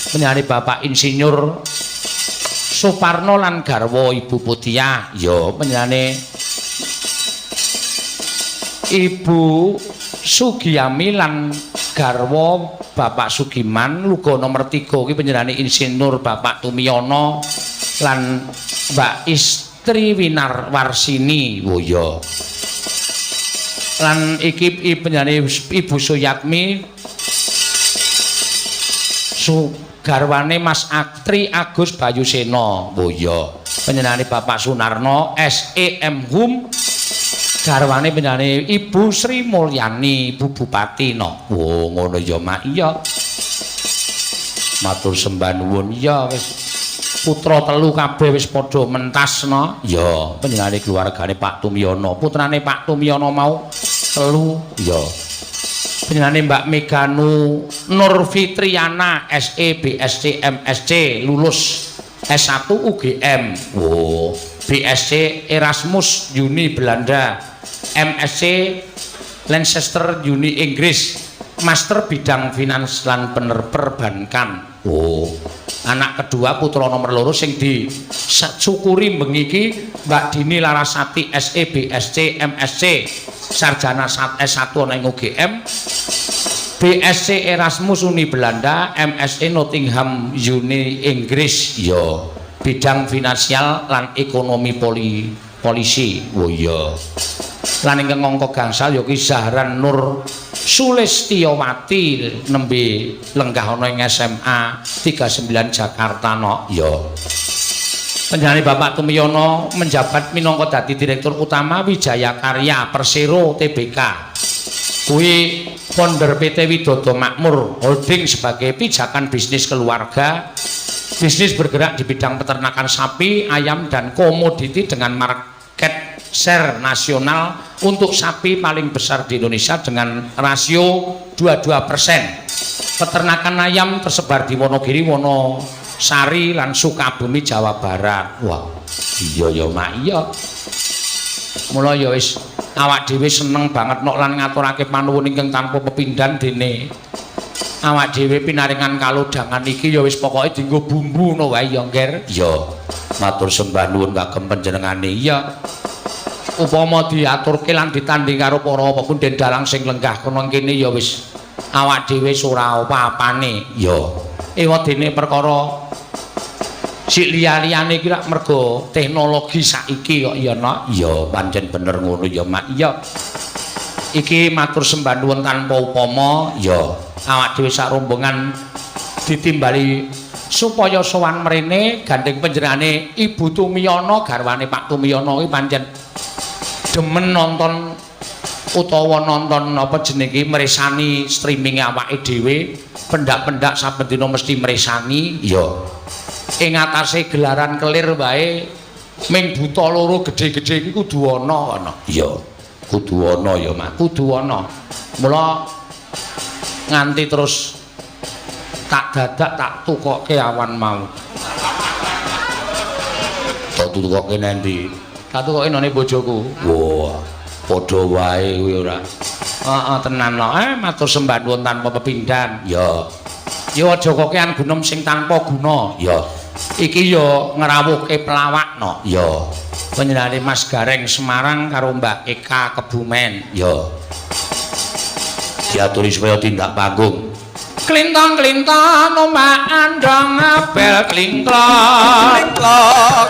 Panjenengane Bapak Insinyur Suparno lan garwa Ibu Putiah. Ya, panjenengane Ibu Sugiyami lan garwa Bapak Sugiman. Luga nomor 3 kuwi panjenengane Insinyur Bapak Tumiyana lan Mbak Istri Winar Warsini. Oh iya. Lan iki panjenengane Ibu Suyatmi garwane Mas Atri Agus Bayusena. Oh iya. Panjenengane Bapak Sunarno SEM Hum garwane panjenengane Ibu Sri Mulyani, Ibu Bupati, no. Oh ngono ya, Mak. Iya. Matur sembah nuwun. Iya wis putra telu kabeh wis padha mentas, no. Iya, panjenengane keluargane Pak Tumiyana. Putrane Pak Tumiyana mau telu. Iya. Panjenengane Mbak Meganu Nur Fitriana SE BSc MSc lulus S1 UGM. Oh, BSc Erasmus Uni Belanda, MSc Leicester Uni Inggris, Master bidang finans lan perbankan. Oh, anak kedua putra nomor loro sing disyukuri bengi iki Mbak Dini Larasati SE BSc MSc sarjana S1 ana ing UGM, BSc Erasmus Uni Belanda, MSc Nottingham Uni Inggris. Ya, bidang finansial lan ekonomi polisi. Oh iya. Lan ingkang angka gangsal ya ki Zahran Nur Sulistiyawati nembe lenggah ana ing SMA 39 Jakarta, no. Ya. Panjenengane Bapak Tumiyana menjabat minangka dadi Direktur Utama Wijaya Karya Persero Tbk. Kuwi founder PT Widodo Makmur Holding sebagai pijakan bisnis keluarga. Bisnis bergerak di bidang peternakan sapi, ayam, dan komoditi dengan market share nasional untuk sapi paling besar di Indonesia dengan rasio 22%. Peternakan ayam tersebar di Wonogiri, Wonosari, lan Sukabumi, Jawa Barat. Wah, iya ya, Mak. Iya. Mula ya wis awak dhewe seneng banget nok lan ngaturake panuwun ingkang tanpa pepindhan dene awak dhewe pinaringan kalodhangan iki ya wis pokoke dienggo bumbu ngono wae ya, Ngger. Iya. Matur sembah nuwun kagem panjenengane. Iya. Upama diaturke lan ditanding karo para pepunden dalang sing lenggah kono kene ya wis awak dhewe wis ora apa-apane. Ya. Ewadene perkara sik liya-liyane iki rak mergo teknologi saiki kok ya, Nok. Ya, pancen bener ngono ya, Mak. Iya. Iki matur sembah nuwun tanpa upama. Ya, awak dhewe sak rombongan ditimbali supaya sowan mrene gandeng panjenengane Ibu Tumiyono garwane Pak Tumiyono iki pancen demen nonton utawa nonton apa jenenge mresani streaming awake dhewe, pendak-pendak saben dina mesti mresani. Ya. Ing atase gelaran kelir wae ming buta loro gedhe-gedhe iki kudu ana ana. Ya, kudu ana ya, Mak. Kudu ana. Mula nganti terus tak dadak tak tukoke awan mau. Tak tukoke nanti. Tak tukoke nane bojoku. Wah, padha wae kuwi ora. Heeh, tenan lho. Matur sembah nuwun tanpa pepindhan. Ya. Ya aja kokean gunem sing tanpa guna. Ya. Iki ya ngrawuhke pelawak no. Ya. Panjenengane Mas Gareng Semarang karo Mbak Eka Kebumen. Ya. Diaturi supaya tindak panggung. Klintong-klintong numpak andong bel klingklong. Klingklong.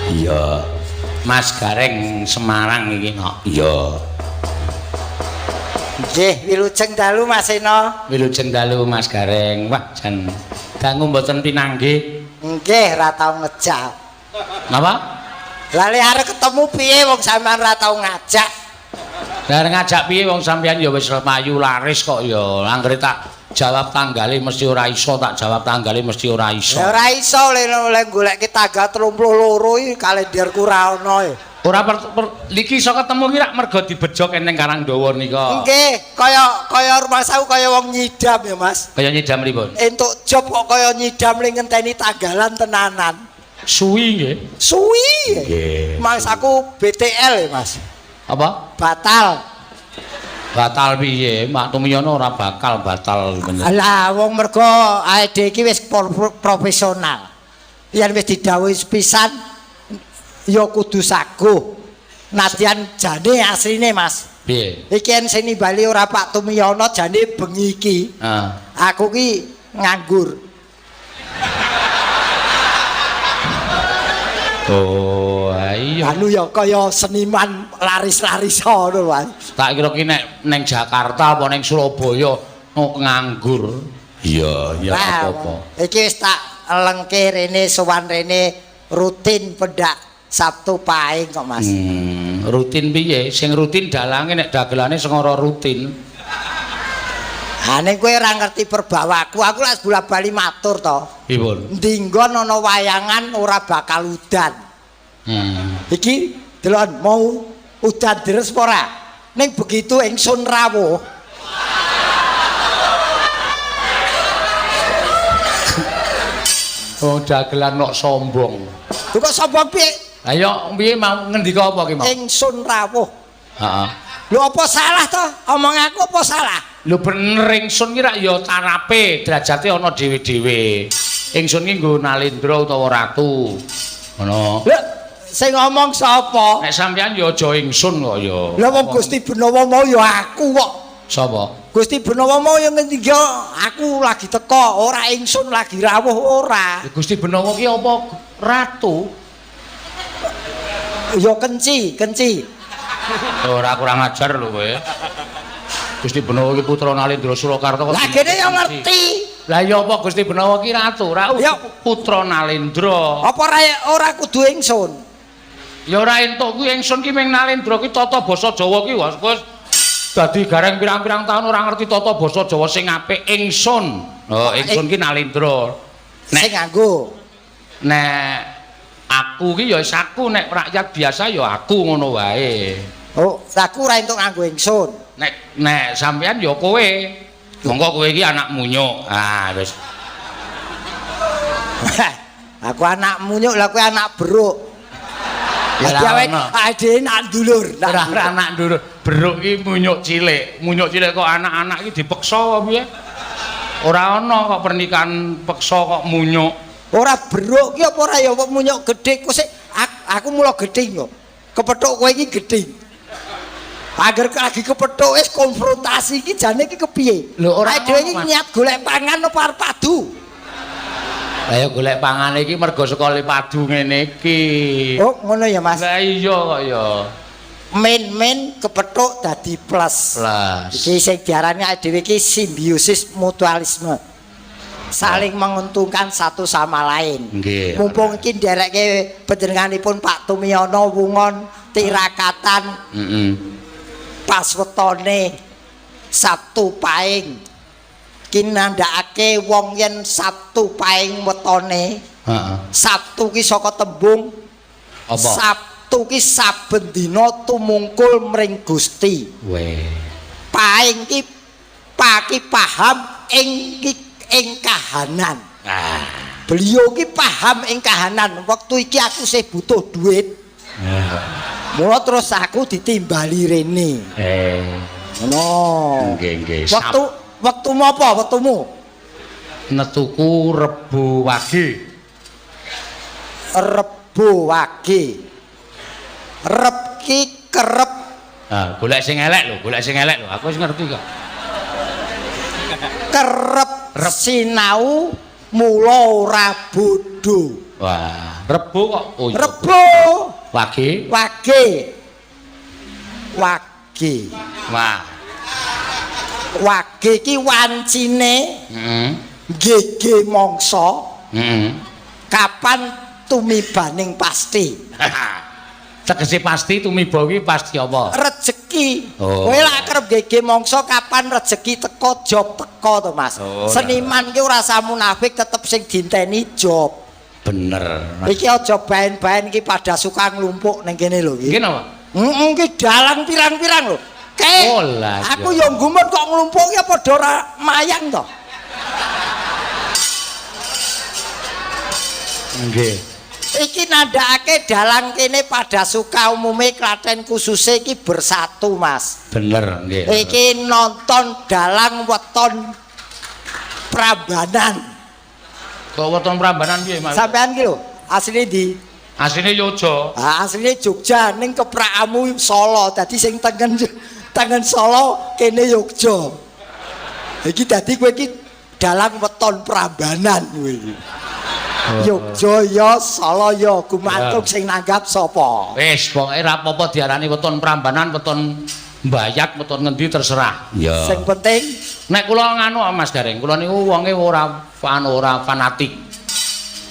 Iya. Mas Gareng Semarang iki kok. Iya. Nggih, wilujeng dalu Mas Seno. Wilujeng dalu Mas Gareng. Wah, jan dangu mboten pinanggih. Nggih, ra tau ngejak. Napa? Lah lek arep ketemu piye wong sampean ra tau ngajak? Lah arep ngajak piye wong sampean ya wis payu laris kok ya. Anggere tak jawab tanggale mesti ora iso, tak jawab tanggale mesti ora iso. Ya ora iso le goleke tanggal 32 iki kalenderku ora ana e. Ora iki iso ketemu ki rak mergo dibejo ning Karangdawa nika. Nggih, kaya kaya rumangsaku kaya wong nyidam ya, Mas. Kaya nyidam pripun? Entuk job kok kaya nyidam ning ngenteni tanggalan tenanan. Suwi nggih. Suwi. Nggih. Mangsaku BTL ya, Mas. Apa? Batal. Batal piye? Mak Tumiyono ora bakal batal bener. Lah wong mergo awake iki wis profesional. Yen wis didhawuhi sepisan ya kudu saguh. Nadyan jane asline, Mas. Piye? Iki yen sing nimbali ora Pak Tumiyono jane bengi iki. Heeh. Aku ki nganggur. Oh, iya. Anu ya kaya seniman laris-laris ngono, Mas. Tak kira ki nek ning Jakarta apa ning Surabaya kok nganggur. Iya, iya apa-apa. Iki wis tak lengke rene sowan rene rutin pendak Sabtu Paing kok, Mas. Rutin piye? Sing rutin dalange nek dagelane sing ora rutin. Ha ning kowe ora ngerti perbawaku, aku lak bola-bali matur to. Pripun? Endi nggon ana wayangan ora bakal udan. Iki delok mau udan deres apa ora? Ning begitu ingsun rawuh. Oh, dagelan kok sombong. Lho kok sombong piye? Lah yo piye mau ngendika apa ki mau? Ingsun rawuh. Heeh. Lho apa salah to? Omong aku apa salah? Lho bener ingsun ki rak ya tarape, derajate ana dhewe-dhewe. Ingsun ki nggo Nalendra utawa ratu. Ngono. Lho sing ngomong sapa? Nek sampeyan ya aja ingsun kok ya. Lah wong Gusti Benawa mau ya aku kok. Sapa? Gusti Benawa mau ya ngendika aku lagi teko, ora ingsun lagi rawuh ora. Gusti Benawa ki apa ratu? Ya kenci, kenci. Ora kurang ajar lho kowe. Gusti Benawa ki putra Nalendra Surakarta kok. Lah kene ya ngerti. Lah ya apa Gusti Benawa ki ratu? Ra putra Nalendra. Apa ora kudu ingsun? Ya ora entuk kuwi ingsun ki ming Nalendra ki tata basa Jawa ki wis dadi gareng pirang-pirang taun ora ngerti tata basa Jawa sing apik ingsun. Oh, ingsun ki Nalendra. Nek sing nganggo. Nek aku ki ya wis aku, nek rakyat biasa ya aku ngono wae. Oh, aku ora entuk nganggo ingsun. Nek nek sampean ya kowe. Monggo kowe iki anak munyuk. Ah, wis. Aku anak munyuk, lah kowe anak beruk. Ya awake dhewe anak dulur. Ora anak dulur. Beruk iki munyuk cilik. Munyuk cilik kok anak-anak iki dipeksa apa piye? Ora ana kok pernikahan peksa kok munyuk. Ora beruk ki apa ora ya munyuk gedhe kok sik aku mula gedhe kok. Kepethuk kowe iki gedhe. Agar lagi kepethuk wis konfrontasi iki jane iki kepiye? Lho ora dhewe iki niat golek pangan apa arep padu? Lah ya golek pangan iki mergo sekole padu ngene iki. Oh, ngono ya Mas. Lah iya kok ya. Min-min kepethuk dadi plus. Plus. Iki sing diarani awake dhewe iki simbiosis mutualisme. Saling menguntungkan satu sama lain. Nggih. Mumpung iki nderekke panjenenganipun Pak Tumiono wungon tirakatan. Heeh. Pas wetone Sabtu Paing. Ki nandhakake wong yen Sabtu Paing wetone. Heeh. Sabtu ki saka tembung apa? Sabtu ki saben dina tumungkul mring Gusti. Weh. Paing ki paki paham ing ing kahanan. Ah. Beliau ki paham ing kahanan. Wektu iki aku sih butuh duit. Mula terus aku ditimbali rene. Ngono. Nggih, nggih. Wektu wektumu apa wektumu? Netuku Rebo Wage. Rebo Wage. Reb ki kerep. Ah, golek sing elek lho, golek sing elek lho. Aku wis ngerti kok. Kerep reb sinau mula ora bodho. Wah, Rebo kok. Oh, iya. Rebo Wage. Wage. Wage. Wah. Wage ki wancine. Heeh. Gege mangsa. Heeh. Kapan tumibaning pasti. Tegese pasti tumiba kuwi pasti apa? Rejeki. Oh. Kowe lak kerep gege mangsa kapan rejeki teko job teko to Mas. Oh, seniman ki ora usah munafik tetep sing dinteni job. Bener. Iki aja baen-baen iki pada suka nglumpuk ning kene lho iki. Iki napa? Heeh, iki dalang pirang-pirang lho. Kae. Oh, lah, aku ya nggumun kok nglumpuk ki padha ora mayang to. Nggih. Iki nandhakake dalang kene pada suka umume Klaten khususe iki bersatu Mas. Bener nggih. Iki nonton dalang weton Prambanan. Kok weton Prambanan piye Mas? Sampean ki lho, asline ndi? Asline Yogya. Ah, asline Jogja ning keprakamu Solo. Dadi sing tengen Solo kene Yogya. Iki dadi kowe iki dalang weton Prambanan kowe iki. Yogya ya Solo ya gumantung sing nanggap sapa. Wis pokoke ra apa-apa diarani weton Prambanan, weton Mbayak, weton ngendi terserah. Iya. Sing penting nek kula nganu Mas Gareng, kula niku wonge ora ora fanatik.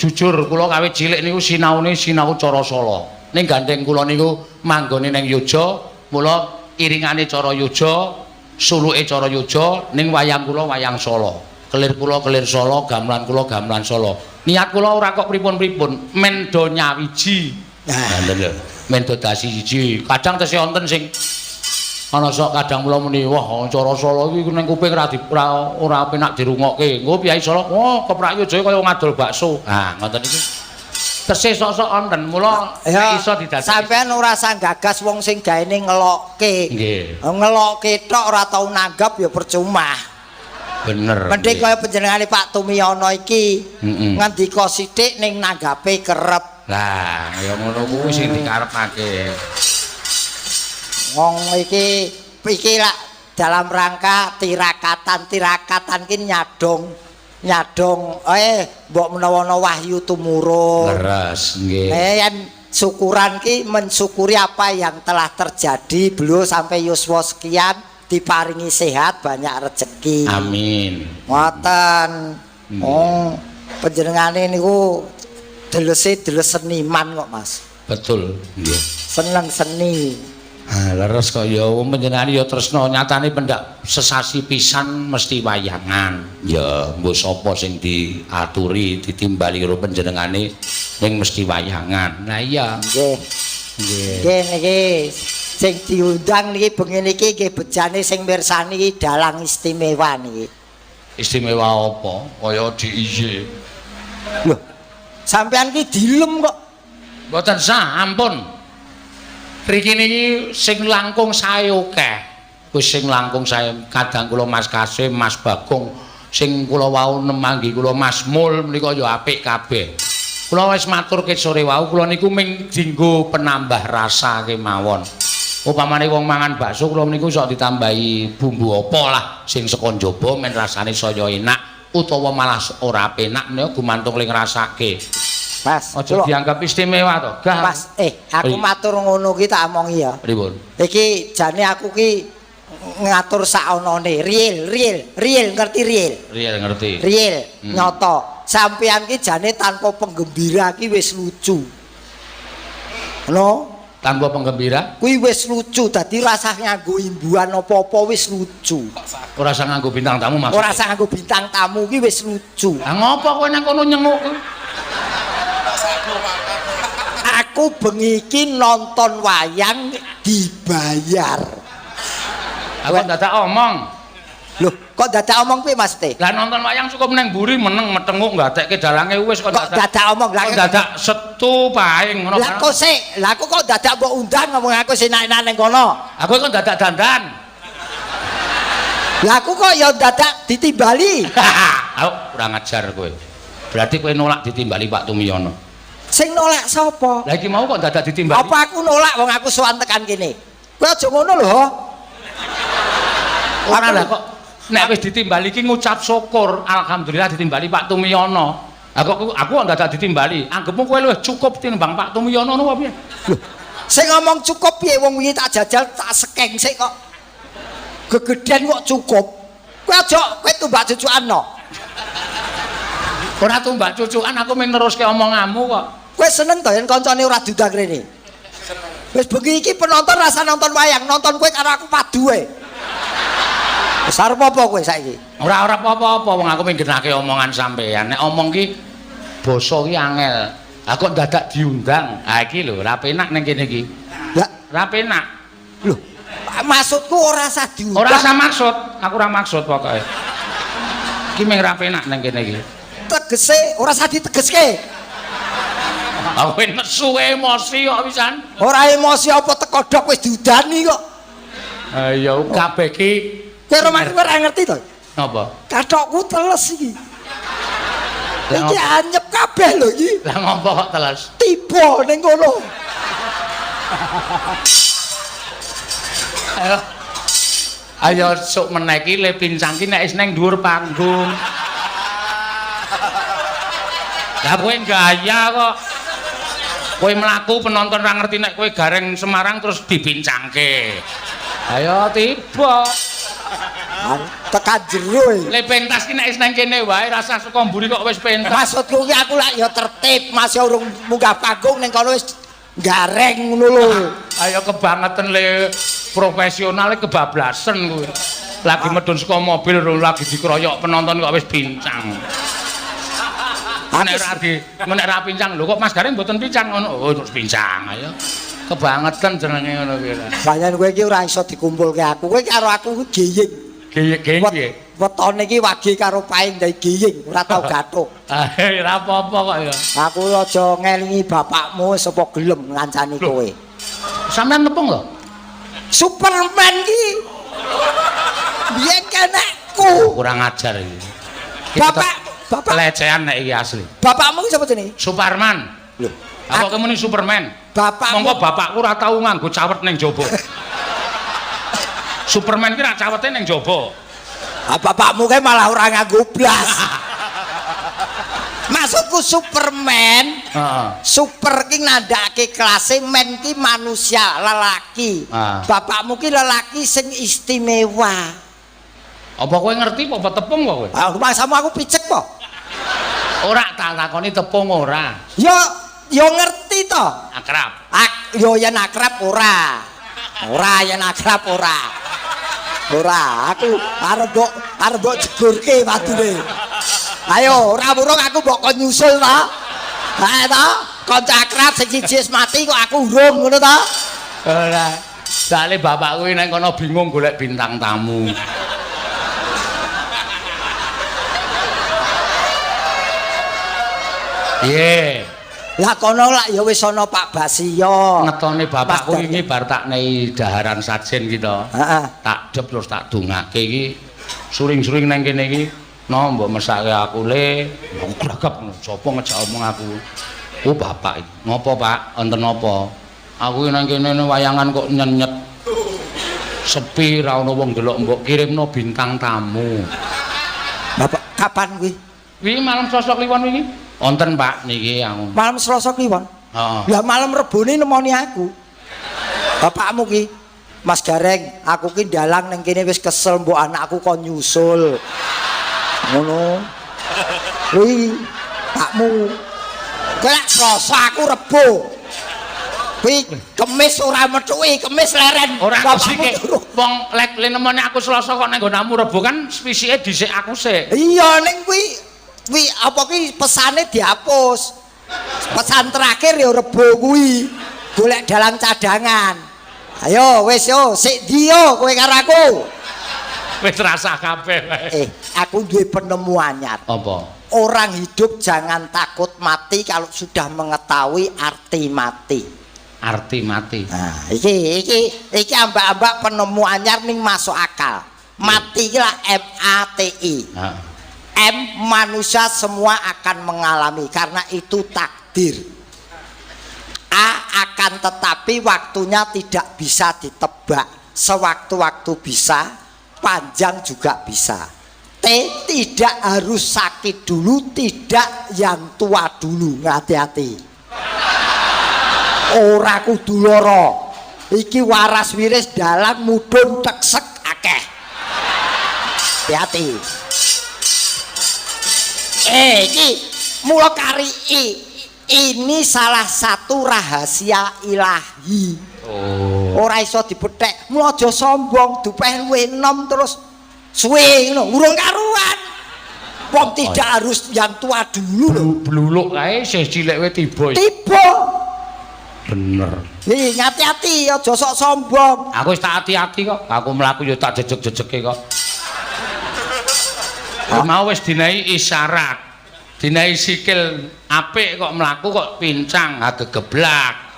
Jujur kula kawit cilik niku sinaune sinau cara Solo. Ning gandeng kula niku manggone ning Yogya, mula iringane cara Yogya, suluke cara Yogya, ning wayang kula wayang Solo. Kelir kula kelir Solo, gamelan kula gamelan Solo. Niat kula ora kok pripun-pripun, men do nyawiji. Nah, lho, men do dasi siji. Kadang tesih wonten sing ana sok kadang kula muni, wah cara Solo iki ning kuping ora penak dirungokke. Engko piyai Solo, wah keprak Yogya kaya ngadol bakso. Ah, ngoten iki. Tesih sok-sok wonten, mula nek iso didadekake. Sampeyan ora usah gagas wong sing gaene ngelokke. Nggih. Ngelokke tok ora tau nanggap ya percuma. Bener. Mending kaya panjenengane Pak Tumiyono iki ngendika sithik ning nanggape kerep. Lah, ya ngono kuwi sing dikarepake. Wong iki iki lak dalam rangka tirakatan-tirakatan ki nyadong nyadong mbok menawa ana wahyu tumurun. Leres, nggih. Yen syukuran ki mensyukuri apa yang telah terjadi, beliau sampai yuswa sekian diparingi sehat, banyak rezeki. Amin. Ngoten. Oh, panjenengane niku delese deles seniman kok, Mas. Betul, nggih. Seneng seni. Ah, leres kok ya wong panjenengane ya tresna nyatane pendak sesasi pisan mesti wayangan. Ya mbok sapa sing diaturi ditimbali karo panjenengane ning mesti wayangan. Nah iya. Nggih. Nggih. Nggih niki sing diundang niki bengi niki nggih bejane sing mirsani iki dalang istimewa niki. Istimewa apa? Kaya DIY. Lho, sampean ki dilem kok. Mboten sah, ampun. Riki niki sing langkung sae akeh. Wis sing langkung sae kadang kula Mas Kasim, Mas Bagong, sing kula wau nemanggi kula Mas Mul menika ya apik kabeh. Kula wis matur ket sore wau kula niku ming dinggo penambah rasa kemawon. Upamane wong mangan bakso kula niku sok ditambahi bumbu apa lah sing saka njaba men rasane saya enak utawa malah ora penak menika gumantung ling ngrasake. Mas, aja dianggap istimewa to. Gah. Mas, aku matur ngono ki tak omongi ya. Pripun? Iki jane aku ki ngatur sakonone, real, real, real ngerti real. Real ngerti. Real, nyoto. Sampeyan ki jane tanpa penggembira ki wis lucu. Ngono? Tanpa penggembira? Kuwi wis lucu, dadi rasah nganggo imbuhan apa-apa wis lucu. Ora usah nganggo bintang tamu maksudnya. Ora usah nganggo bintang tamu ki wis lucu. Lah ngopo kowe nang kono nyenguk? Aku bengi iki nonton wayang dibayar. Aku dadak omong. Loh, kok dadak omong piye Mas Teh? Lah nonton wayang cukup nang mburi meneng metenguk gatekke dalange wis kok dadak omong. Lah kok dadak setu paing ngono. Lah kok sik, lah aku kok dadak mbok undang ngomong aku sing enak-enak ning kono. Aku kok dadak dandan. Lah aku kok ya dadak ditimbali. Aku kurang ajar kowe. Berarti kowe nolak ditimbali Pak Tumiyono. Sing nolak sapa? Lah iki mau kok dadak ditimbali. Apa aku nolak wong aku sowan tekan kene. Kowe aja ngono lho. Ora lah kok nek wis ditimbali iki ngucap syukur, alhamdulillah ditimbali Pak Tumiyono. Aku kok dadak ditimbali. Anggepmu kowe luwih cukup tinimbang Pak Tumiyono ngono apa piye? Lho, sing ngomong cukup piye wong wingi tak jajal tak sekeng sik kok. Gegeden kok cukup. Kowe aja kowe tumbak cucukan no. Ora tumbak cucukan aku mung neruske omonganmu kok. Kowe seneng to yen kancane ora diundang rene? Seneng. Wis bengi iki penonton rasa nonton wayang, nonton kowe karo aku padu wae. Wis arep apa kowe saiki? Ora ora apa-apa wong aku mung genake omongan sampean. Nek omong ki basa ki angel. Lah kok dadak diundang. Ha iki lho ora penak ning kene iki. Lah ora penak. Lho, maksudku ora usah diundang. Ora usah maksud, aku ora maksud pokoke. Iki mung ora penak ning kene iki. Tegese ora usah ditegeske. Aku nesu emosi kok pisan. Ora emosi apa teko dok wis diudani kok. Ha iya kabeh iki kowe ora ngerti to? Napa? Kathokku teles iki. Iki anyep kabeh lho iki. Lah ngopo kok teles? Tiba ning kono. Ayo. Ayo sok meneh iki le pincang ki nek wis ning dhuwur panggung. Lah kowe gaya kok. Kowe mlaku penonton ora ngerti nek kowe gareng Semarang terus dibincangke. Ayo tiba. Tekan jero. Le pentas ki nek wis nang kene wae rasah saka mburi kok wis pentas. Maksudku ki aku lak ya tertib, masih urung munggah panggung ning kono wis gareng ngono lho. Ayo kebangetan le profesional kebablasen kowe. Lagi medun saka mobil lagi dikeroyok penonton kok wis bincang. Nek ora di nek ora pincang lho kok Mas Gareng mboten pincang ngono. Oh terus pincang ayo. Kebangetan jenenge ngono kuwi. Pancen kowe iki ora iso dikumpulke aku. Kowe karo aku kuwi geying. Geying piye? Wetone iki wage karo paing dadi geying, ora tau gathuk. Ah, ora apa-apa kok ya. Aku aja ngelingi bapakmu sapa gelem ngancani kowe. Sampeyan nepung lho. Superman ki biyen kenekku. Kurang ajar iki. Bapak pelecehan nek iki asli. Bapakmu ki sapa jenenge? Suparman. Lho, aku kemuni Superman. Bapakmu. Monggo bapakku ora tau nganggo cawet ning jaba. Superman ki ra cawete ning jaba. Ah, bapakmu kae malah ora nganggo blas. Maksudku Superman, heeh. Super ki nandhake klase, men ki manusia, lelaki. Bapakmu ki lelaki sing istimewa. Apa kowe ngerti apa tepung kowe? Ah, masamu aku picek po. Ora tak takoni tepung ora. Yo yo ngerti to. Akrab. Yo yen akrab ora. Ora yen akrab ora. Ora, aku arep mbok jegurke watune. Ayo, ora wurung aku mbok kon nyusul ta. Ha ta, kanca akrab sing siji wis mati kok aku urung ngono ta? Ora. Soale bapakku nek kono bingung golek bintang tamu. Piye? Lah kono lak ya wis ana Pak Basio. Ngetone bapakku wingi bar tak nei daharan sajen ki to. Heeh. Tak dep terus tak dongake iki suring-suring nang kene iki. No mbok mesake aku le, aku gragap ngono. Sapa ngejak omong aku? Oh bapak iki. Ngopo Pak? Enten apa? Aku nang kene wayangan kok nyenyet. Sepi ra ono wong delok mbok kirimno bintang tamu. Bapak kapan kuwi? Wingi malam Selasa Kliwon wingi. Wonten Pak niki aku. Malam Selasa Kliwon? Heeh. Lah malam Rebone nemoni aku. Bapakmu ki Mas Gareng, aku ki ndalang ning kene wis kesel mbok anakku kon nyusul. Ngono. Kuwi pakmu. Kowe lak Selasa aku Rebo. Kuwi Kemis ora methuki, Kemis leren. Ora sik. Wong lek nemoni aku Selasa kok ning nggonamu Rebo kan fisike dhisik aku sik. Iya ning kuwi kuwi apa ki pesane dihapus. Pesan terakhir ya Rebo kuwi. Golek dalang cadangan. Ayo wis yo sik ndi yo kowe karo aku. Wis rasah kabeh. Aku duwe penemu anyar. Apa? Orang hidup jangan takut mati kalau sudah mengetahui arti mati. Arti mati. Nah, iki ambak-ambak penemu anyar ning masuk akal. Mati iki lah M A T I. Heeh. M manusia semua akan mengalami karena itu takdir. A akan tetapi waktunya tidak bisa ditebak. Sewaktu-waktu bisa, panjang juga bisa. T tidak harus sakit dulu, tidak yang tua dulu. Hati-hati. Ora kudu lara. Iki waras wiris dalang mudhun teksek akeh. Hati-hati. Iki mula kari i. Ini salah satu rahasia ilahi. Oh. Ora iso dibethek. Mula aja sombong, dupeh luwih enom terus suwe ngono, urung karuan. Wong tidak harus yang tua dulu lho. Bluluk kae isih cilik wae tiba. Tiba. Bener. Nih, hati-hati aja sok sombong. Aku wis tak ati-ati kok. Aku mlaku ya tak jejeg-jejege kok. Mau wis dinai isyarat, dinai sikil apik kok mlaku kok pincang, gegeblak.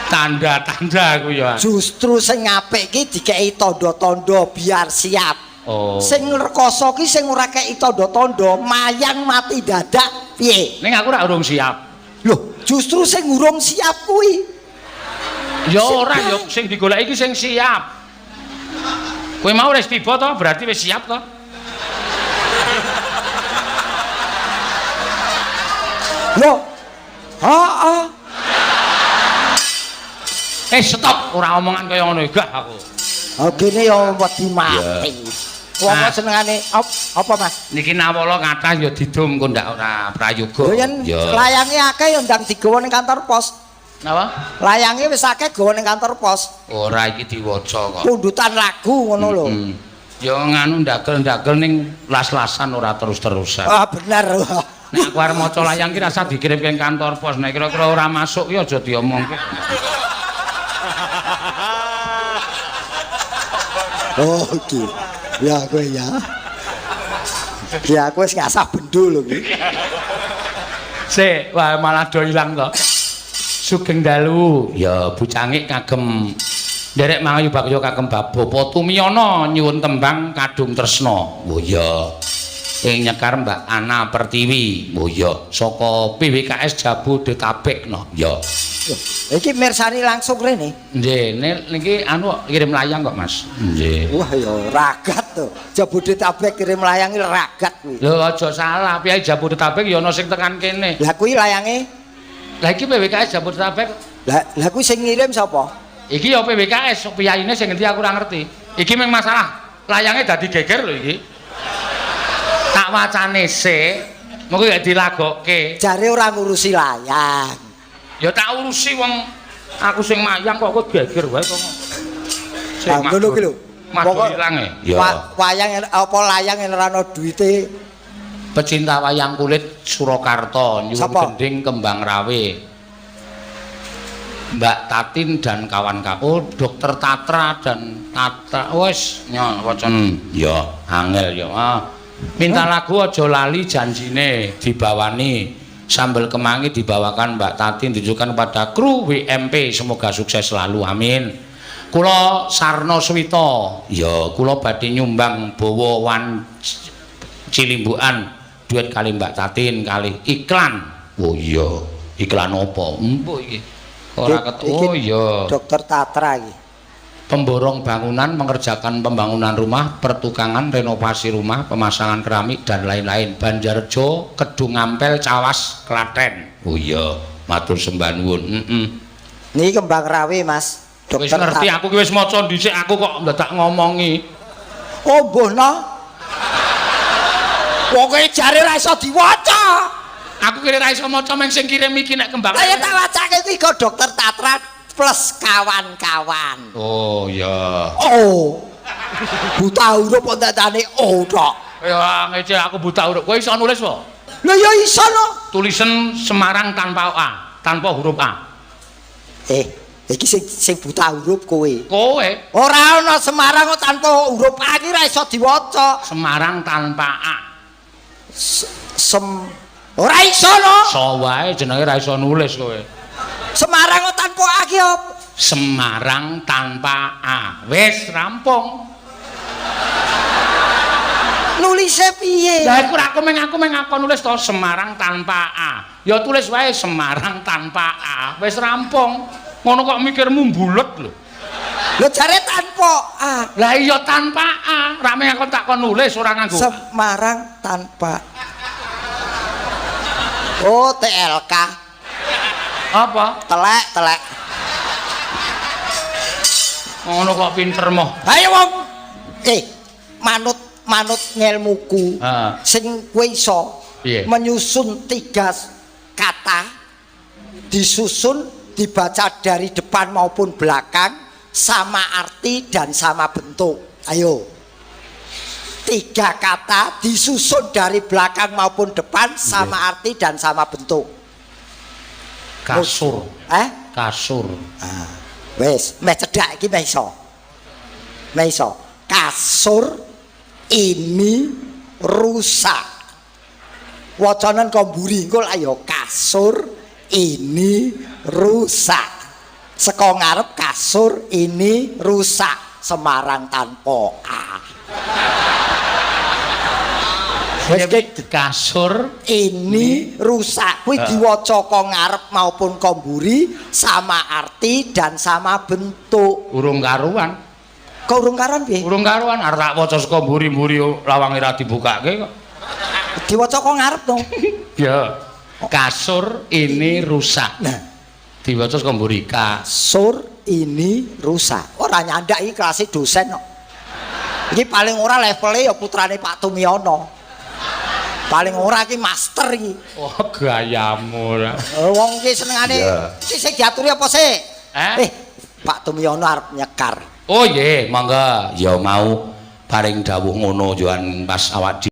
Tanda-tanda aku ya. Justru sing apik ki dikeki tanda-tanda biar siap. Oh. Sing rekoso ki sing ora kei tanda-tanda, mayang mati dadak piye? Ning aku ora urung siap. Loh, justru sing urung siap kuwi. Ya ora ya sing digoleki iki sing siap. Kowe mau wis tiba to, berarti wis siap to? Loh. Heeh. Stop, ora omongan kaya ngono gah aku. Oh kene ya wedi mati. Wong kok senengane apa Mas? Niki nawala kathah ya didum kok ndak ora prayoga. Lho yen layange akeh ya ndang digawa ning kantor pos. Napa? Layange wis akeh gawa ning kantor pos. Ora iki diwaca kok. Pundutan lagu ngono lho. Ya nganu ndagel-ndagel ning las-lasan ora terus-terusan. Ah bener. Nek aku arep maca layang ki rasa dikirim ke kantor pos, nek kira-kira ora masuk ki aja diomongke. Oh iki. Ya kowe ya. Ya aku wis ngasah bendo lho kuwi. Sik, wah malah do ilang to. Sugeng dalu. Ya Bu Cangik kagem nderek mangayu bagya kagem Bapak Tumiyana nyuwun tembang Kadung Tresna. Oh iya. Ing nyekar Mbak Ana Pertiwi. Oh iya, Saka PWKS Jabodetabek no. Ya. Iki mirsani langsung rene. Nggih, niki anu kirim layang kok, Mas. Nggih. Wah ya ragat to. Jabodetabek kirim layang iki ragat kuwi. Lho aja salah, piye Jabodetabek ya ana sing tekan kene. Lah kuwi layange, Lah iki PWKS Jabodetabek. lah kuwi sing ngirim sapa? Iki ya PWKS, piyayine sing ngendi aku ora ngerti. Iki mung masalah layange dadi geger lho iki. Tak wacane sik, mengko ya dilagokke. Jare ora ngurusi layang. Ya tak urusi wong aku sing mayang kok kowe geger wae kok. Sik, Lah ngono ki lho. Madul ilang e. Ya. Wayang apa layang yen ora ana duwite. Pecinta wayang kulit Surakarta nyuwun gending Kembang Rawe. Mbak Tatin dan kawan-kawan, oh, Dokter Tatra dan Tatra, wis nyo wacan Ya. angel ya. Ah. Minta lagu aja lali janjine dibawani sambel kemangi dibawakan Mbak Tatin ditujukan kepada kru WMP, semoga sukses selalu, amin. Kula Sarno Swito, Ya. kula badhe nyumbang bawa wan cilimbukan duet kali Mbak Tatin kali iklan. Oh iya. Iklan apa? Embuh iki. Ora ket oh iya. Dokter Tatra iki. Pemborong bangunan mengerjakan pembangunan rumah, pertukangan, renovasi rumah, pemasangan keramik dan lain-lain. Banjarjo, Kedung Ampel, Cawas, Klaten. Oh iya, matur sembah nuwun. Heeh. Niki Kembang Rawe, Mas. Wis Dokter ngerti aku ki wis maca dhisik aku kok ndadak ngomongi. Oh, mbuh no. Pokoke jare ora iso diwaca. Aku kira ora iso maca meng sing kirim iki nek Kembang. Lah ya tak wacake kuwi kok Dokter Tatra plus kawan-kawan. Oh iya. Oh. Buta huruf kok dandane oh tok. Ya ngece aku buta huruf. Kowe iso nulis po? Lah ya iso no. Tulisan Semarang tanpa A, tanpa huruf A. Iki sing buta huruf kowe. Kowe Ora ana Semarang kok tanpa huruf A iki ora iso diwaca. Semarang tanpa A. Sem ora iso no. So wae jenenge ora iso nulis kowe. Semarang kok tanpa A ki apa? Semarang tanpa A. Wis rampung. Nulise piye? Lah iku ra aku meng aku nulis to Semarang tanpa A. Ya tulis wae Semarang tanpa A. Wis rampung. Ngono kok mikirmu mbulet lho. Lho jare tanpa A. Lah iya tanpa A. Ra meng aku tak kon nulis ora nganggo. Semarang tanpa. Oh, TLK. Apa? Telek, telek. Ngono kok pinter moh. Ayo wong. Manut manut ngelmuku. Heeh. Sing kowe iso menyusun 3 kata disusun dibaca dari depan maupun belakang sama arti dan sama bentuk. Ayo. 3 kata disusun dari belakang maupun depan sama arti dan sama bentuk. Kasur. Kasur. Ah, wis, meh cedhak iki meh iso. Meh iso. Kasur ini rusak. Wacanen kok mburi engko ayo kasur ini rusak. Saka ngarep kasur ini rusak. Semarang tanpa A. Wis kasur ini rusak kuwi diwaca kok ngarep maupun kok mburi sama arti dan sama bentuk. Urung karuan. Kok urung karuan piye? Urung karuan arep tak waca saka mburi-mburi lawange ra dibukake kok. Diwaca kok ngarep to. Ya. Kasur ini rusak. Nah, diwaca saka mburi kasur ini rusak. Ora nyandak iki kelas dosen kok. Iki paling ora levele ya putrane Pak Tumiono. Paling ora iki master iki. Oh, gayamu ora. Wong iki senengane iki sing diaturi apa sih? Pak Tumiono arep nyekar. Oh nggih, monggo. Ya mau paring dawuh ngono yo pas awak